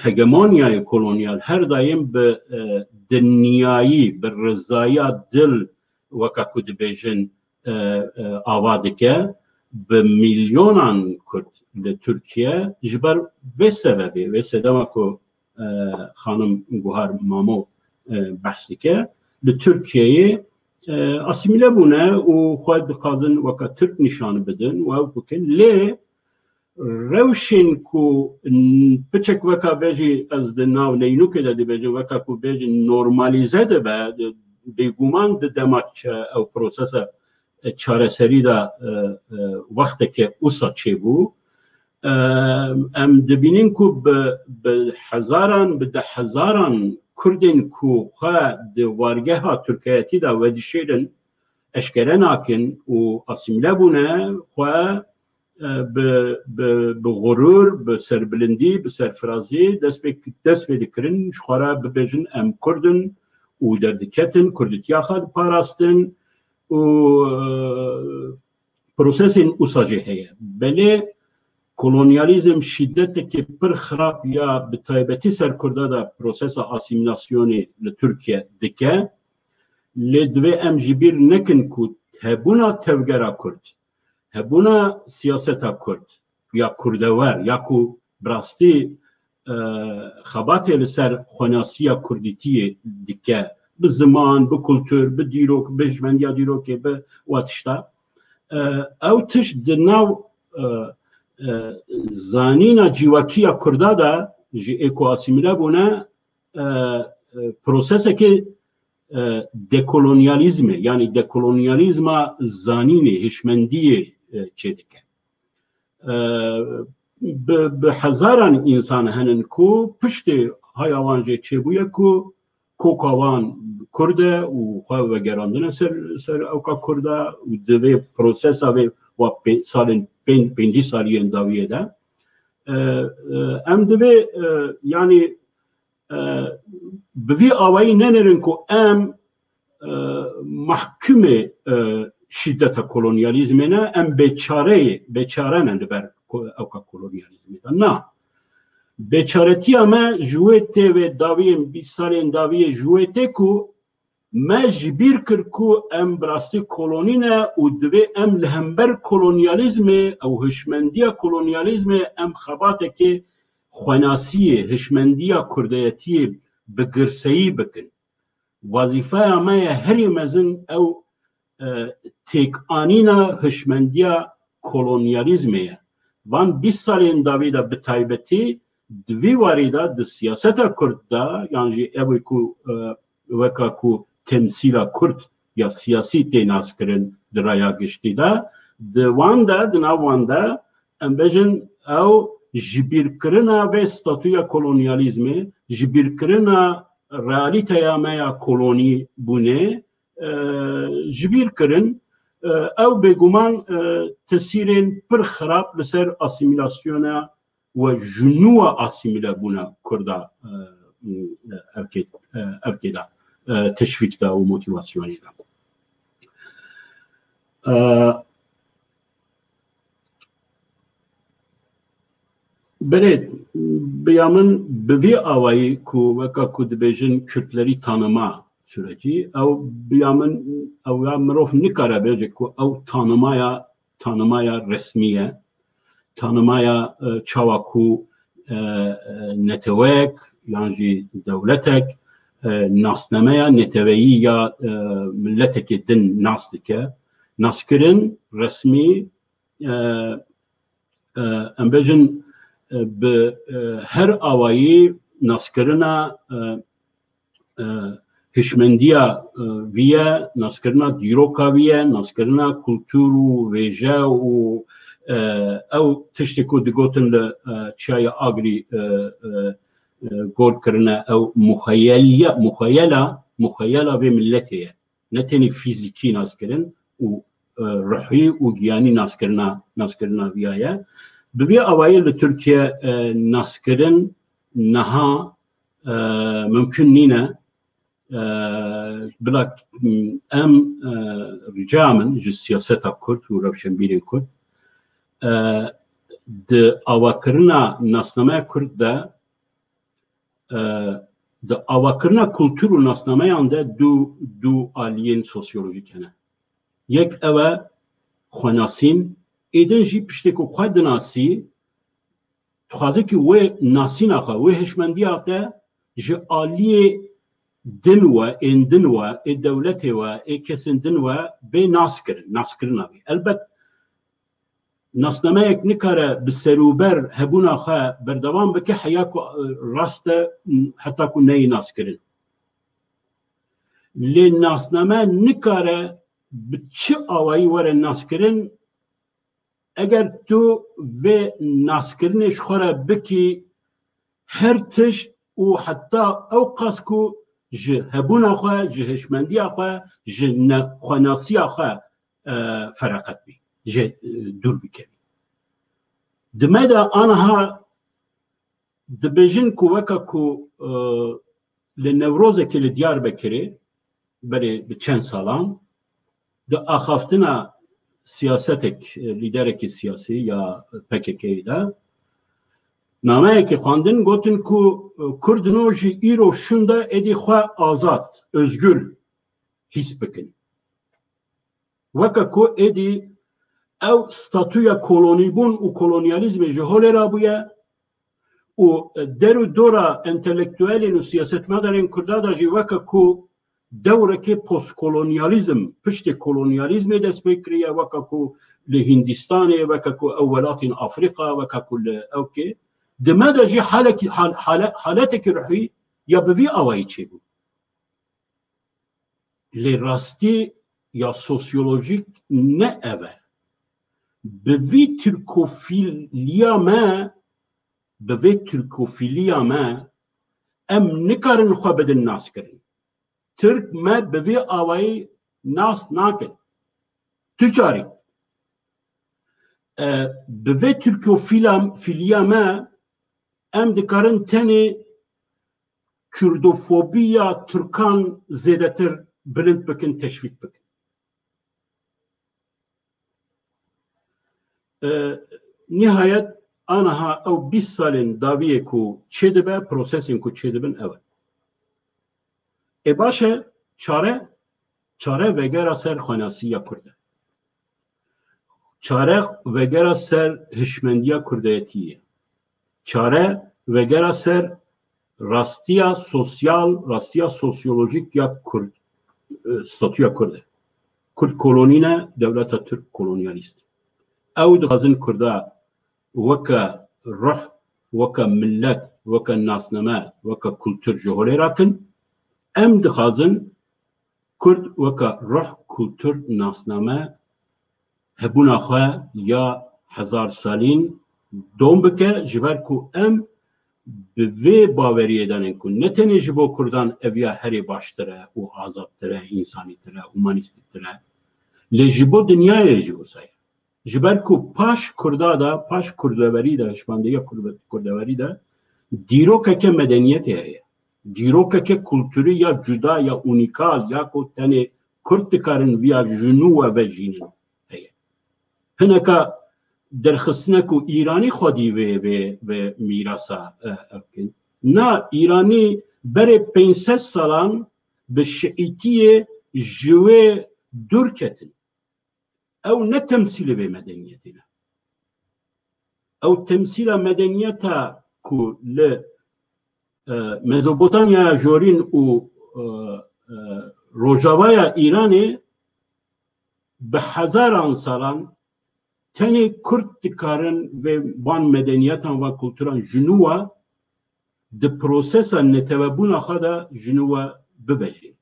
hegemonyayê kolonyal her daîm bi, e, dinyayî, bi rizaya dil, weka ku dibêjin, e, e, ava dike, bi milyonan Kurd li Tirkiye ji ber vê sebebê, vê sedema ku, e, xanim Guhar Mamo, e, behs dike, li Tirkiyeyê, e, asîmîle bûne û xwe dixwazin weka Tirk nîşan bidin û ew bikin. Lê rewşên ku n-, piçek weka bejî, ez di nav neynûkê de dibêjim, weka ku bêjin normalîze dibe, di, bêguman di dema çi ew prosesa, e, çareserî de, e, e, wexteke wisa çêbû. E, em dibînin ku bi, bi hezaran, bi deh hezaran Kurdên ku xwe di wargeha Tirkiyetî de vedişêrin, eşkere nakin û asîmle bûne, xwe, e, bi, bi, bi xurûr, bi serbilindî, bi serfirazî dest pê, dest pê dikirin, ji xwe re bibêjin, em Kurd in û derdiketin, Kurditiya xwe diparastin û, e, prosesên wisa jî heye. Belê kolonyalîzm şîdeteke pir xirab ya bi taybetî ser Kurda de prosesa asîmîlasyonê li Tirkiye dike. Lê divê em ji bîr nekin ku hebûna tevgera Kurd, hebûna siyaseta Kurd ya kurdewer ya ku bi rastî, e, xebatê li ser xwenasiya kurdîtiyê dike, bi ziman, bi kultur, bi dîrok, bi hişmendiya dîrokê, bi wa tişta. E, ew tişt di nav, e, e, zanîna cîwakî ya Kurda de ji ê ku asîmîle bûne, e, e, prosesekê, e, dekolonyalîzmê, yanî dekolonyalîzma zanînê, hişmendiyê, e, çêdike. E, bi, bi hezaran însan henin ku piştê haya wan jê çêbûye ku koka wan Kurd e û xwe vegerandine ser, ser ewka Kurda û di vê prosesa vê wa pê-, salên pên-, pêncî saliyên dawiyê de, e, e, em divê, e, yanî, e, bi vî awayî nenêrin ku em, e, mahkumê, e, şîdeta kolonyalîzmê ne, em bêçareyê, bêçare ne li ber ko-, ewka kolonyalîzmê de. Na. Bêçaretiya me ji wê tê, wê dawiyên bîst salên dawiyê ji wê tê ku me ji bîr kir ku em bi rastî kolonî ne û divê em li hember kolonyalîzmê ew hişmendiya kolonyalîzmê em xebatekê xwenasiyê, hişmendiya kurdeyetiyê bi girseyî bikin. Wazîfeya me ye herî mezin ew, e, têkanîna hişmendiya kolonyalîzmê ye. Van bîst salên dawî de bi taybetî di vî warî de di siyaseta Kurd de, yan jî ew ê ku, e, weka ku temsîla Kurd ya siyasî tê naskirin di raya giştî de, di wan de, di nav wan de, em bêjin, ew jibîrkirina vê statûya kolonyalîzmê, jibîrkirina realîteya me ya kolonî bûnê, e, jibîr kirin. E, ew bêguman, e, tesîrên pir xirab li ser asîmîlasyona we ji nû asîmîle bûna Kurda, e, e, erkê, e, erkê de, e, teşvîk da û motîvasyonê da. E, Belê, bi ya min bi vî awayî ku weka ku dibêjin Kürtleri tanıma süreci, ew bi ya min, ew ya mirov nikare bêje ku ew tanımaya, tanımaya resmî ye. Tanımaya, e, çawa ku, e, e, neteweyek yan jî dewletek, e, nasnameya neteweyî ya, e, milletekê din nas dike. Naskirin resmî, e, e, em bêjin, e, bi, e, her awayî naskirina, e, e, hişmendiya, e, vî ye, naskirina dîroka vî ye, naskirina kultur û wêje û, e, ew tiştê ku digotin li, e, Çiyayê Agirî, e, e, e, gor kirine, ew muxeyeliya, muxeyela, muxeyela vê milletê ye. Ne tenê fîzîkî naskirin, û, e, ruhî û giyanî naskirina, naskirina viya ye. Bi vî awayî li Tirkiye, e, naskirin niha, e, mimkun nîne. E, bila, em, e, rica min ji siyaseta Kurd û rewşenbîrên Kurd, e, di avakirina nasnameya Kurd de, e, di avakirina kultur û nasnameyan de du, du aliyên sosyolojîk hene. Yek ew e xwenasîn, êdin jî piştê ku xwe dinasî, dixwaze ki wê nasîna xwe, wê hişmendiya te ji aliyê din we, ên din we, ê dewletê we, ê kesên din we bê naskirin, naskirina wê. Elbet nasnameyek nikare bi serûber hebûna xwe berdewam bike heya ku, e, rast e, heta ku neyê naskirin. Lê nasname nikare bi çi awayî were naskirin, eger tu vê naskirinê ji xwe re bikî her tişt û heta ew qas ku ji hebûna xwe, ji hişmendiya xwe, ji nexwenasiya xwe, e, fereqet bî, ji, e, dûr bikevî. Di me de aniha dibêjin ku weke ku, e, li Newrozekê li Diyarbekirê berê bi çend salan di axaftina siyasetek, e, lîderekî siyasî ya P K K'yê de nameyekê xwendin, gotin ku, e, Kurd no ji îro şûnde êdî xwe azad, özgür hîs bikin. Weke ku êdî ew statûya kolonîbûn û kolonyalîzmê ji holê rabûye û der û dora entelektuelên û siyasetmedarên Kurda de jî weke ku dewrekê postkolonyalîzm, piştê kolonyalîzmê dest pê kiriye, weke ku li Hîndistanê, weke ku ew welatên Afrîka, weke ku li ewkê, di me de jî halekî, hal-, hale-, haletekî ruhî ya bi vî awayî çêbû. Lê rastî ya sosyolojîk ne ev e. Bi vî tirkofîliya me, bi vê tirkofîliya me, em nikarin xwe bidin naskirin. Tirk me bi vê awayî nas nakin. Tu carî, e, bi vê tirkofîla, fîliya me, em dikarin tenê Kurdofobiya Tirkan zêdetir bilind bikin, teşvîk bikin. E, nihayet aniha ew bîst salên dawiyê ku çêdibe, prosesên ku çêdibin ew e. Ê baş e, çare, çare vegera ser xwenasiya Kurd e. Çare vegera ser hişmendiya Kurdayetiyê ye. Çare vegera ser rastiya sosyal, rastiya sosyolojîk ya Kurd, e, statûya Kurd e. Kurd kolonî ne, dewleta Tirk kolonyalîst. Ew dixwazin Kurda weke ruh, weke millet, weke nasname, weke kultur ji holê rakin. Em dixwazin Kurd weke ruh, kultur, nasname, hebûna xwe ya hezar salîn dom bike, ji ber ku em bi vê baweriyê de ne ku ne tenê ji bo Kurdan eviya herê baştir e û azadtir e, însanîtir e, humanîstîktir e, lê ji bo dinyayê jî wisa ye. Ji ber ku paş Kurda de, paş Kurdeverî de, hişmandehiya Kurd-, Kurdeverî de dîrokeke medeniyetê heye. Dîrokeke kulturî ya cuda, ya unîkal, ya ku tenê Kurd dikarin viya ji nû ve vejînin heye. Hineka derxistine ku Îranî xwedî vê, vê, vê mîrasa, e, e, bikin. Na, Îranî berê pênc sed salan bi şiîtiyê ji wê dûr ketin. Ew ne temsîlê vê medeniyetê ne. Ew temsîla medeniyeta ku li, e, Mezopotamyaya Jorîn û, e, e, Rojavaya Îranê bi hezaran salan tenê Kurd dikarin vê van medeniyetan, van kulturan ji nû ve di prosesa netewebûna xwe de ji nû ve bivejîn.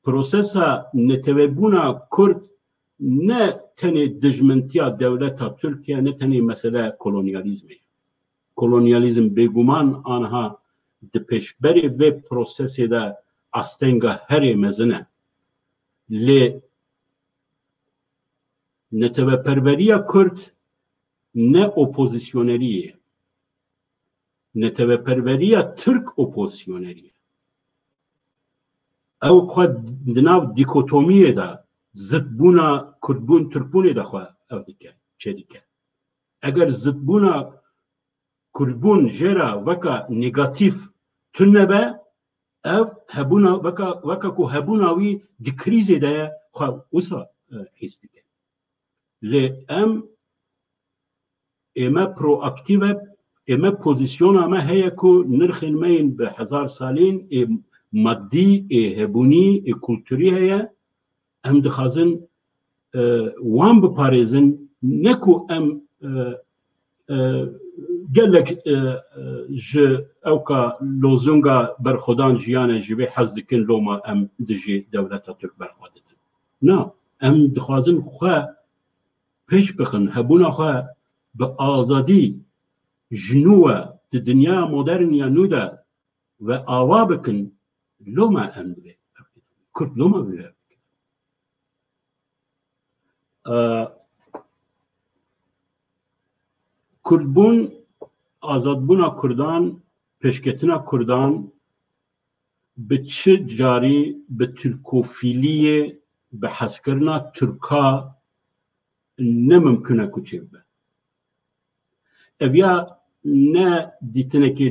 Prosesa netewebûna Kurd ne tenê dijmintiya dewleta Tirkiye, ne tenê mesele kolonyalîzmê ye. Kolonyalîzm bêguman aniha di pêşberê vê prosesê de astenga herê mezin e. Lê Neteweperweriya Kurd ne opozîsyonerî ye. Neteweperweriya Tirk opozîsyonerî ye. Ew xwe di nav dîkotomiyê de, zidbûna Kurdbûn, Tirkbûnê de xwe ew dike, çêdike. Eger zidbûna Kurdbûn jê re weke negatîf tune be, ev hebûna, weke, weke ku hebûna wî di krîzê de ye, xwe wisa, e, hîs dike. Lê em, ê me proaktîf e, ê me pozîsyona me heye ku nirxên me yên bi hezar salîn, ê madî, ê hebûnî, ê kulturî heye. Em dixwazin, e, wan biparêzin, ne ku em, e, e, gelek, e, e, ji ewka lozunga berxwedan jiyane ji vê hez dikin, loma em dijî dewleta Tirk berxwe didin. Na, em dixwazin xwe pêş bixin, hebûna xwe bi azadî ji nû ve di dinyaya modern ya nû de ve ava bikin, loma em divê. Kurd loma divê. E, Kurdbûn, azadbûna Kurdan, pêşketina Kurdan bi çi carî bi tirkofîliyê, bi hezkirina Tirka ne mimkun e ku çêbibe. Ev ya ne dîtinekê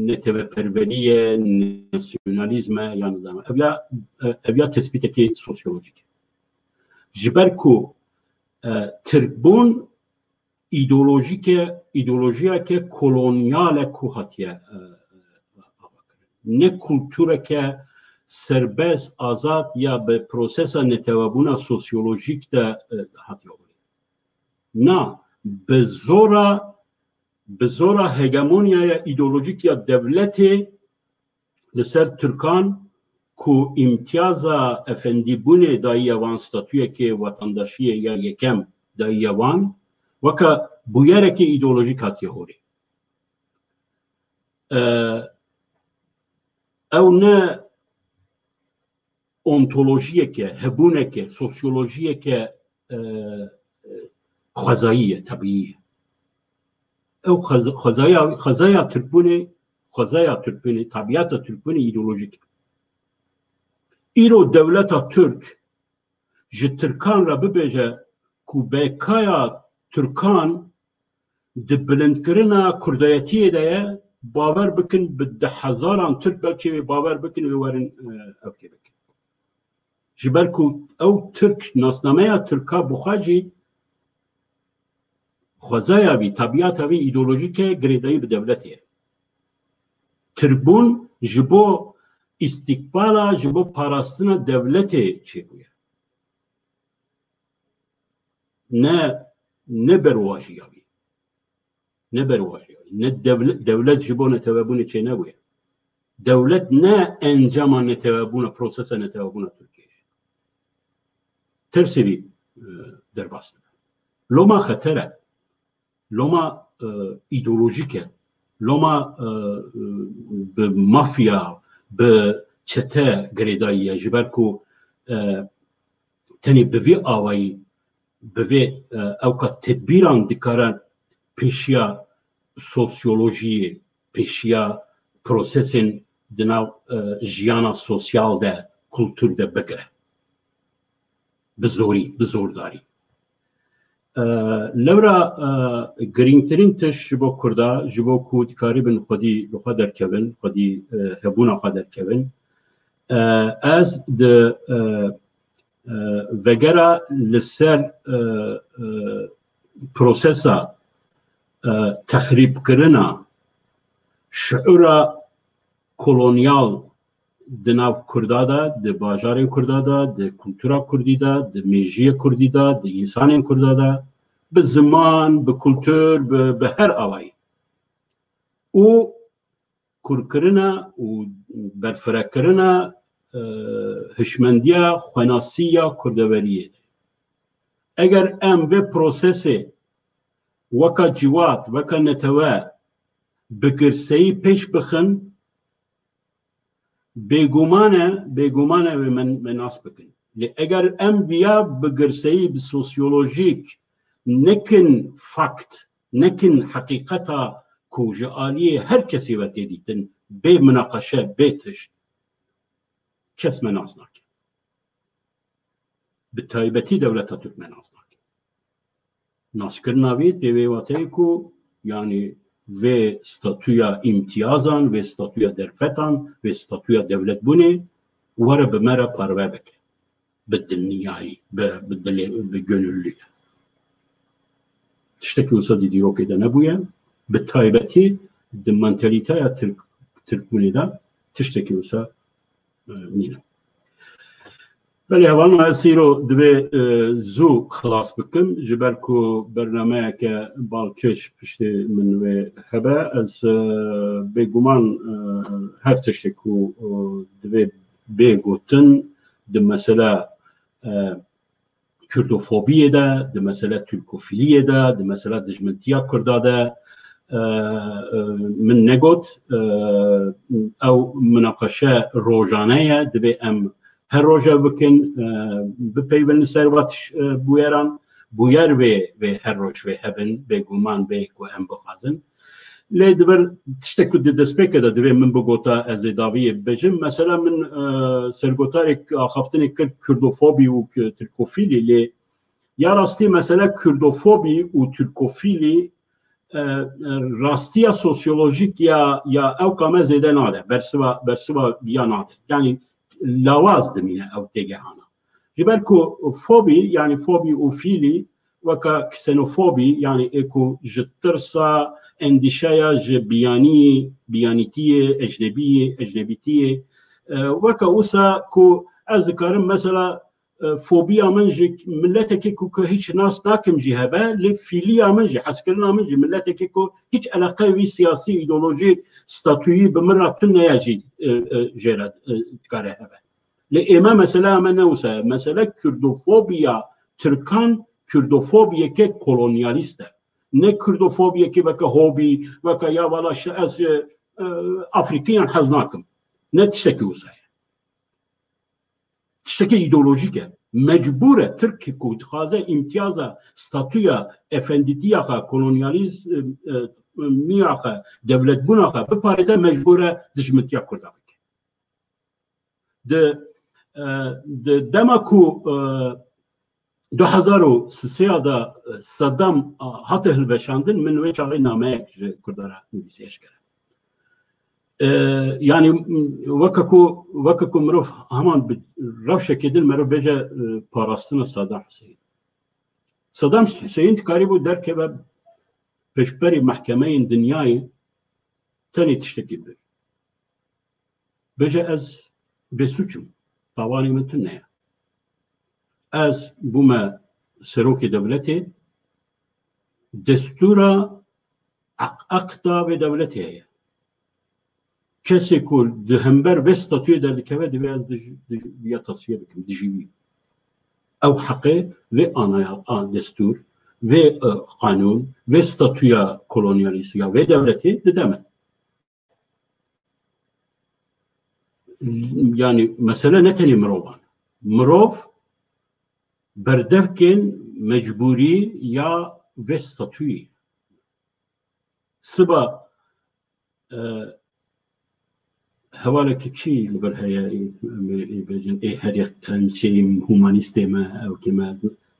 neteweperwerî ye, nasyonalîzm e, yan nizam e. Ev ya, ev ya tespîtekê sosyolojîk e. Ji ber ku, e, Tirkbûn îdeolojîke, îdeolojiyeke kolonyal e ku hatiye, e, avakirin. Ne kultureke serbest, azad ya bi prosesa netewebûna sosyolojîk de, e, hatiye holê. Na, bi zora, bi zora hegemonyaya îdeolojîk ya dewletê li ser Tirkan ku îmtiyaza efendîbûnê dayiye wan, statuyekê wetandaşiyê ya yekem dayiye wan, weke bûyerekê îdeolojîk hatiye holê. E, ew ne ontolojiyeke, hebûneke, sosyolojiyeke, e, e, xwezayî ye, tebîî ye. Ew xwez-, xwezaya, xwezaya Tirkbûnê, xwezaya Tirkbûnê, tebîata Tirkbûnê îdeolojîk e. Îro dewleta Tirk ji Tirkan re bibêje ku bekaya Tirkan di bilindkirina kurdayetiyê de ye, bawer bikin bi deh hezaran Tirk belkî wê bawer bikin, wê werin, e, ev kê bikin. Ji ber ku ew Tirk, nasnameya Tirka bi xwe jî xwezaya wî, tebîata wî îdeolojîk e, girêdayî bi dewletê ye. Tirkbûn ji bo îstîkbala, ji bo parastina dewletê çêbûye. Ne, ne berwajiya wî. Ne berwajiya wî. Ne dewle-, dewlet ji bo netewebûnê çênebûye. Dewlet ne encama netewebûna, prosesa netewebûna Tirkiyeyê. Tersê vî, e, derbas dibe. Loma xeter e. Loma, e, îdeolojîk e. Loma, e, e, bi mafya, bi çete girêdayî ye. Ji ber ku, e, tenê bi vî awayî, bi vê, e, ewka tedbîran dikare pêşiya sosyolojiyê, pêşiya prosesên di nav, e, jiyana sosyal de, kultur de bigire. Bi zorî, bi zordarî. E, lewra, e, girîngtirîn tişt ji bo Kurda, ji bo ku dikaribin xwedî bi xwe derkevin, xwedî, e, hebûna xwe derkevin. E, ez di, e, e, vegera li ser, e, e, prosesa, e, texrîbkirina şiûra kolonyal di nav Kurda de, di bajarên Kurda de, di kultura Kurdî de, di mêjiyê Kurdî de, di însanên Kurda de, bi ziman, bi kultur, bi, bi her awayî. Û kurkirina û berfirekirina, e, hişmendiya xwenasî ya kurdeveriyê de. Eger em vê prosesê weka ciwat, weka netewe bi girseyî pêş bixin, bêguman e, bêguman e wê me, me nas bikin. Lê eger em viya bi girseyî, bi sosyolojîk, nekin fakt, nekin heqîqeta ku ji aliyê her kesî ve tê dîtin, bê minaqeşe, bê tişt, kes me nas nake. Bi taybetî dewleta Tirk me nas nake. Naskirina vê tê vê wateyê ku, yanî, vê statûya îmtiyazan, vê statûya derfetan, vê statûya dewletbûnê were bi me re parve bike. Bi dilniyayî, bi, bi dilê, bi gönüllü. Tiştekî wisa di dîrokê de nebûye. Bi taybetî di mantalîteya Tirk, Tirkbûnê de tiştekî wisa, e, nîne. Belê, hevalno, ez îro divê, e, zû xilas bikim, ji ber ku bernameyeke balkêş piştê min wê hebe. Ez, e, bêguman, e, her tiştê ku, e, divê bê gotin di mesele, e, kurdofobiyê de, di mesele tirkofîliyê de, di mesele dijmintiya kurda de, e, e, min negot, e, ew minaqeşe rojane ye, divê em her roj ev bikin, e, bipeyvin li ser va tiş-, e, bûyeran, bûyer vê, vê her roj vê hebin, bêguman bê ku em bixwazin. Lê di vir tiştek ku di destpêkê de divê min bigota, ez ê daviyê bibêjim. Mesela min, e, sergotarek axaftinê kir kurdofobî û k-, tirkofîlî, lê ya rastî mesele kurdofobî û tirkofîlî, e, e, rastiya sosyolojîk ya, ya ewka me zêde nade, bersiva, bersiva ya nade. Yanî lawaz dimîne ew têgehana. Ji ber ku fobî, yanî fobî û fîlî, weke ksenofobî, yanî ê ku ji tirsa, endîşeya ji biyanî, biyanîtiyê, ecnebiyê, ecnebîtiyê, e, weke wisa ku ez dikarim mesela, e, fobiya min ji miletekê ku, ku hiç nas nakim jî hebe, lê fîliya min jî, hezkirina min jî miletekê ku hiç eleqe wî siyasî, îdeolojîk, statuyî bi min re tune ye jî, e, e, jê re, e, dikare hebe. Lê ême, meseleya me ne wisa ye. Mesele kurdofobiya Tirkan, kurdofobiyeke kolonyalîst e. Ne kurdofobiyeke weke hobî, weke ya vala şi ez, e, e, Afrîkiyan hez nakim. Ne tiştekî wisa ye. Tiştekî îdeolojîk e. Mecbûr e Tirk ku dixwaze îmtiyaza, statûya efendîtiya xwe, kolonyalîz-, e, e, miya xwe, dewletbûna xwe biparêze, mecbûr e dijmintiya Kurda bike. Di, e, di dema ku, e, du hezar û sisê de, e, Saddam, a, hate hilweşandin, min wê çaxê nameyek ji Kurda re nivîsî eşkere. E, yanî, m-, weke ku, weke ku mirov heman bi rewşekê din merov bêje, e, parastina Saddam Huseyîn. Saddam Huseyîn dikarîbû derkeve pêşberî mehkemeyên dinyayê tenê tiştekî bibê. Bêje, ez bêsûç im, tawanê min tune ye. Ez bûme serokê dewletê, destûra eq-, eqda vê dewletê heye. Kesê ku di hember vê statuyê derdikeve, divê ez dij-, dij-, viya tasfiye bikim, dijî wî. Ew heqê vê anaya-, a, destûr, vê, e, qanûn, vê statuya kolonyalîst ya vê dewletê dide min. Yanî mesele ne tenê mirovan. Mirov berdevkên mecbûrî ya vê statuyê. Siba, e, hevalekî çi li vir heye, ê, ê, ê bêjin, ê herê qençê, ê humanîstê me, ew kê me ez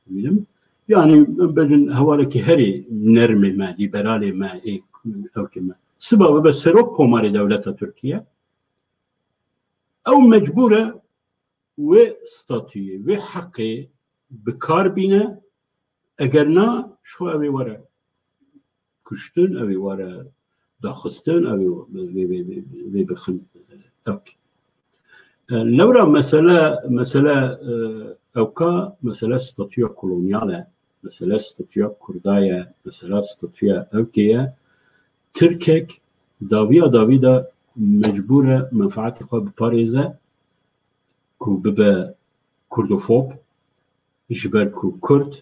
dibînim. Yanî, em bêjin, hevalekî herê nermê me, lîberalê me, ê, ew kê me. Siba bibe serok komarê dewleta Tirkiye, ew mecbûr e wê statuyê, wê heqê bi kar bîne, eger na, şo ew ê were kuştin, ew ê were daxistin, ew ê vê, vê, vê, vê bixin ewk. E, lewra mesele, mesele, e, ewka, mesele statûya kolonyal e, mesele statûya kurda ye, mesele statûya ewkê ye. Tirkek dawiya dawî de mecbûr e menfaetê xwe biparêze ku bibe kurdofob, ji ber ku kurd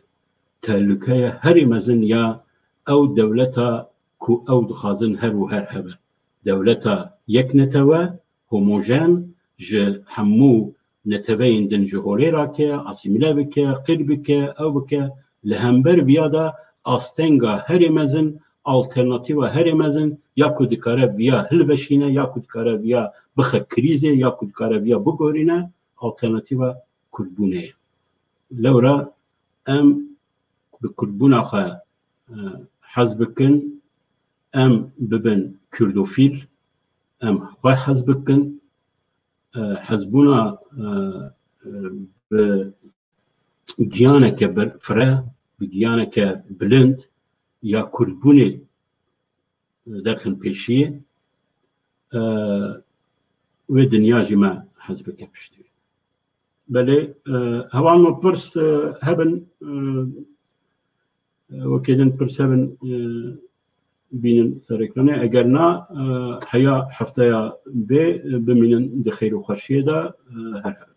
tehlûkeya herî mezin ya ew dewleta ku ew dixwazin her û her hebe. Dewleta yeknetewe, homojen, ji hemû neteweyên din ji holê rake, asîmîle bike, qir bike, ew bike. Li hember viya de astenga herê mezin, alternatîfa herê mezin, ya ku dikare viya hilveşîne, ya ku dikare viya bixe krîzê, ya ku dikare viya bigorîne, alternatîfa kurdbûnê ye. Lewra em bi kurdbûna xwe, e, hez bikin, em bibin kurdofîl, em xwe hez bikin, e, hezbûna, e, e, bi giyaneke ber-, fire, bi giyaneke bilind ya kurdbûnê, e, derxin pêşiyê, e, wê dinya jî me hez bike piştî. Belê, e, hevalno pirs, e, hebin, e, e, wekê din pirs hebin, e, bînin ser ekranê. Eger na, e, heya hefteya bê, e, bimînin di xêr û xweşiyê de, e, her hebin.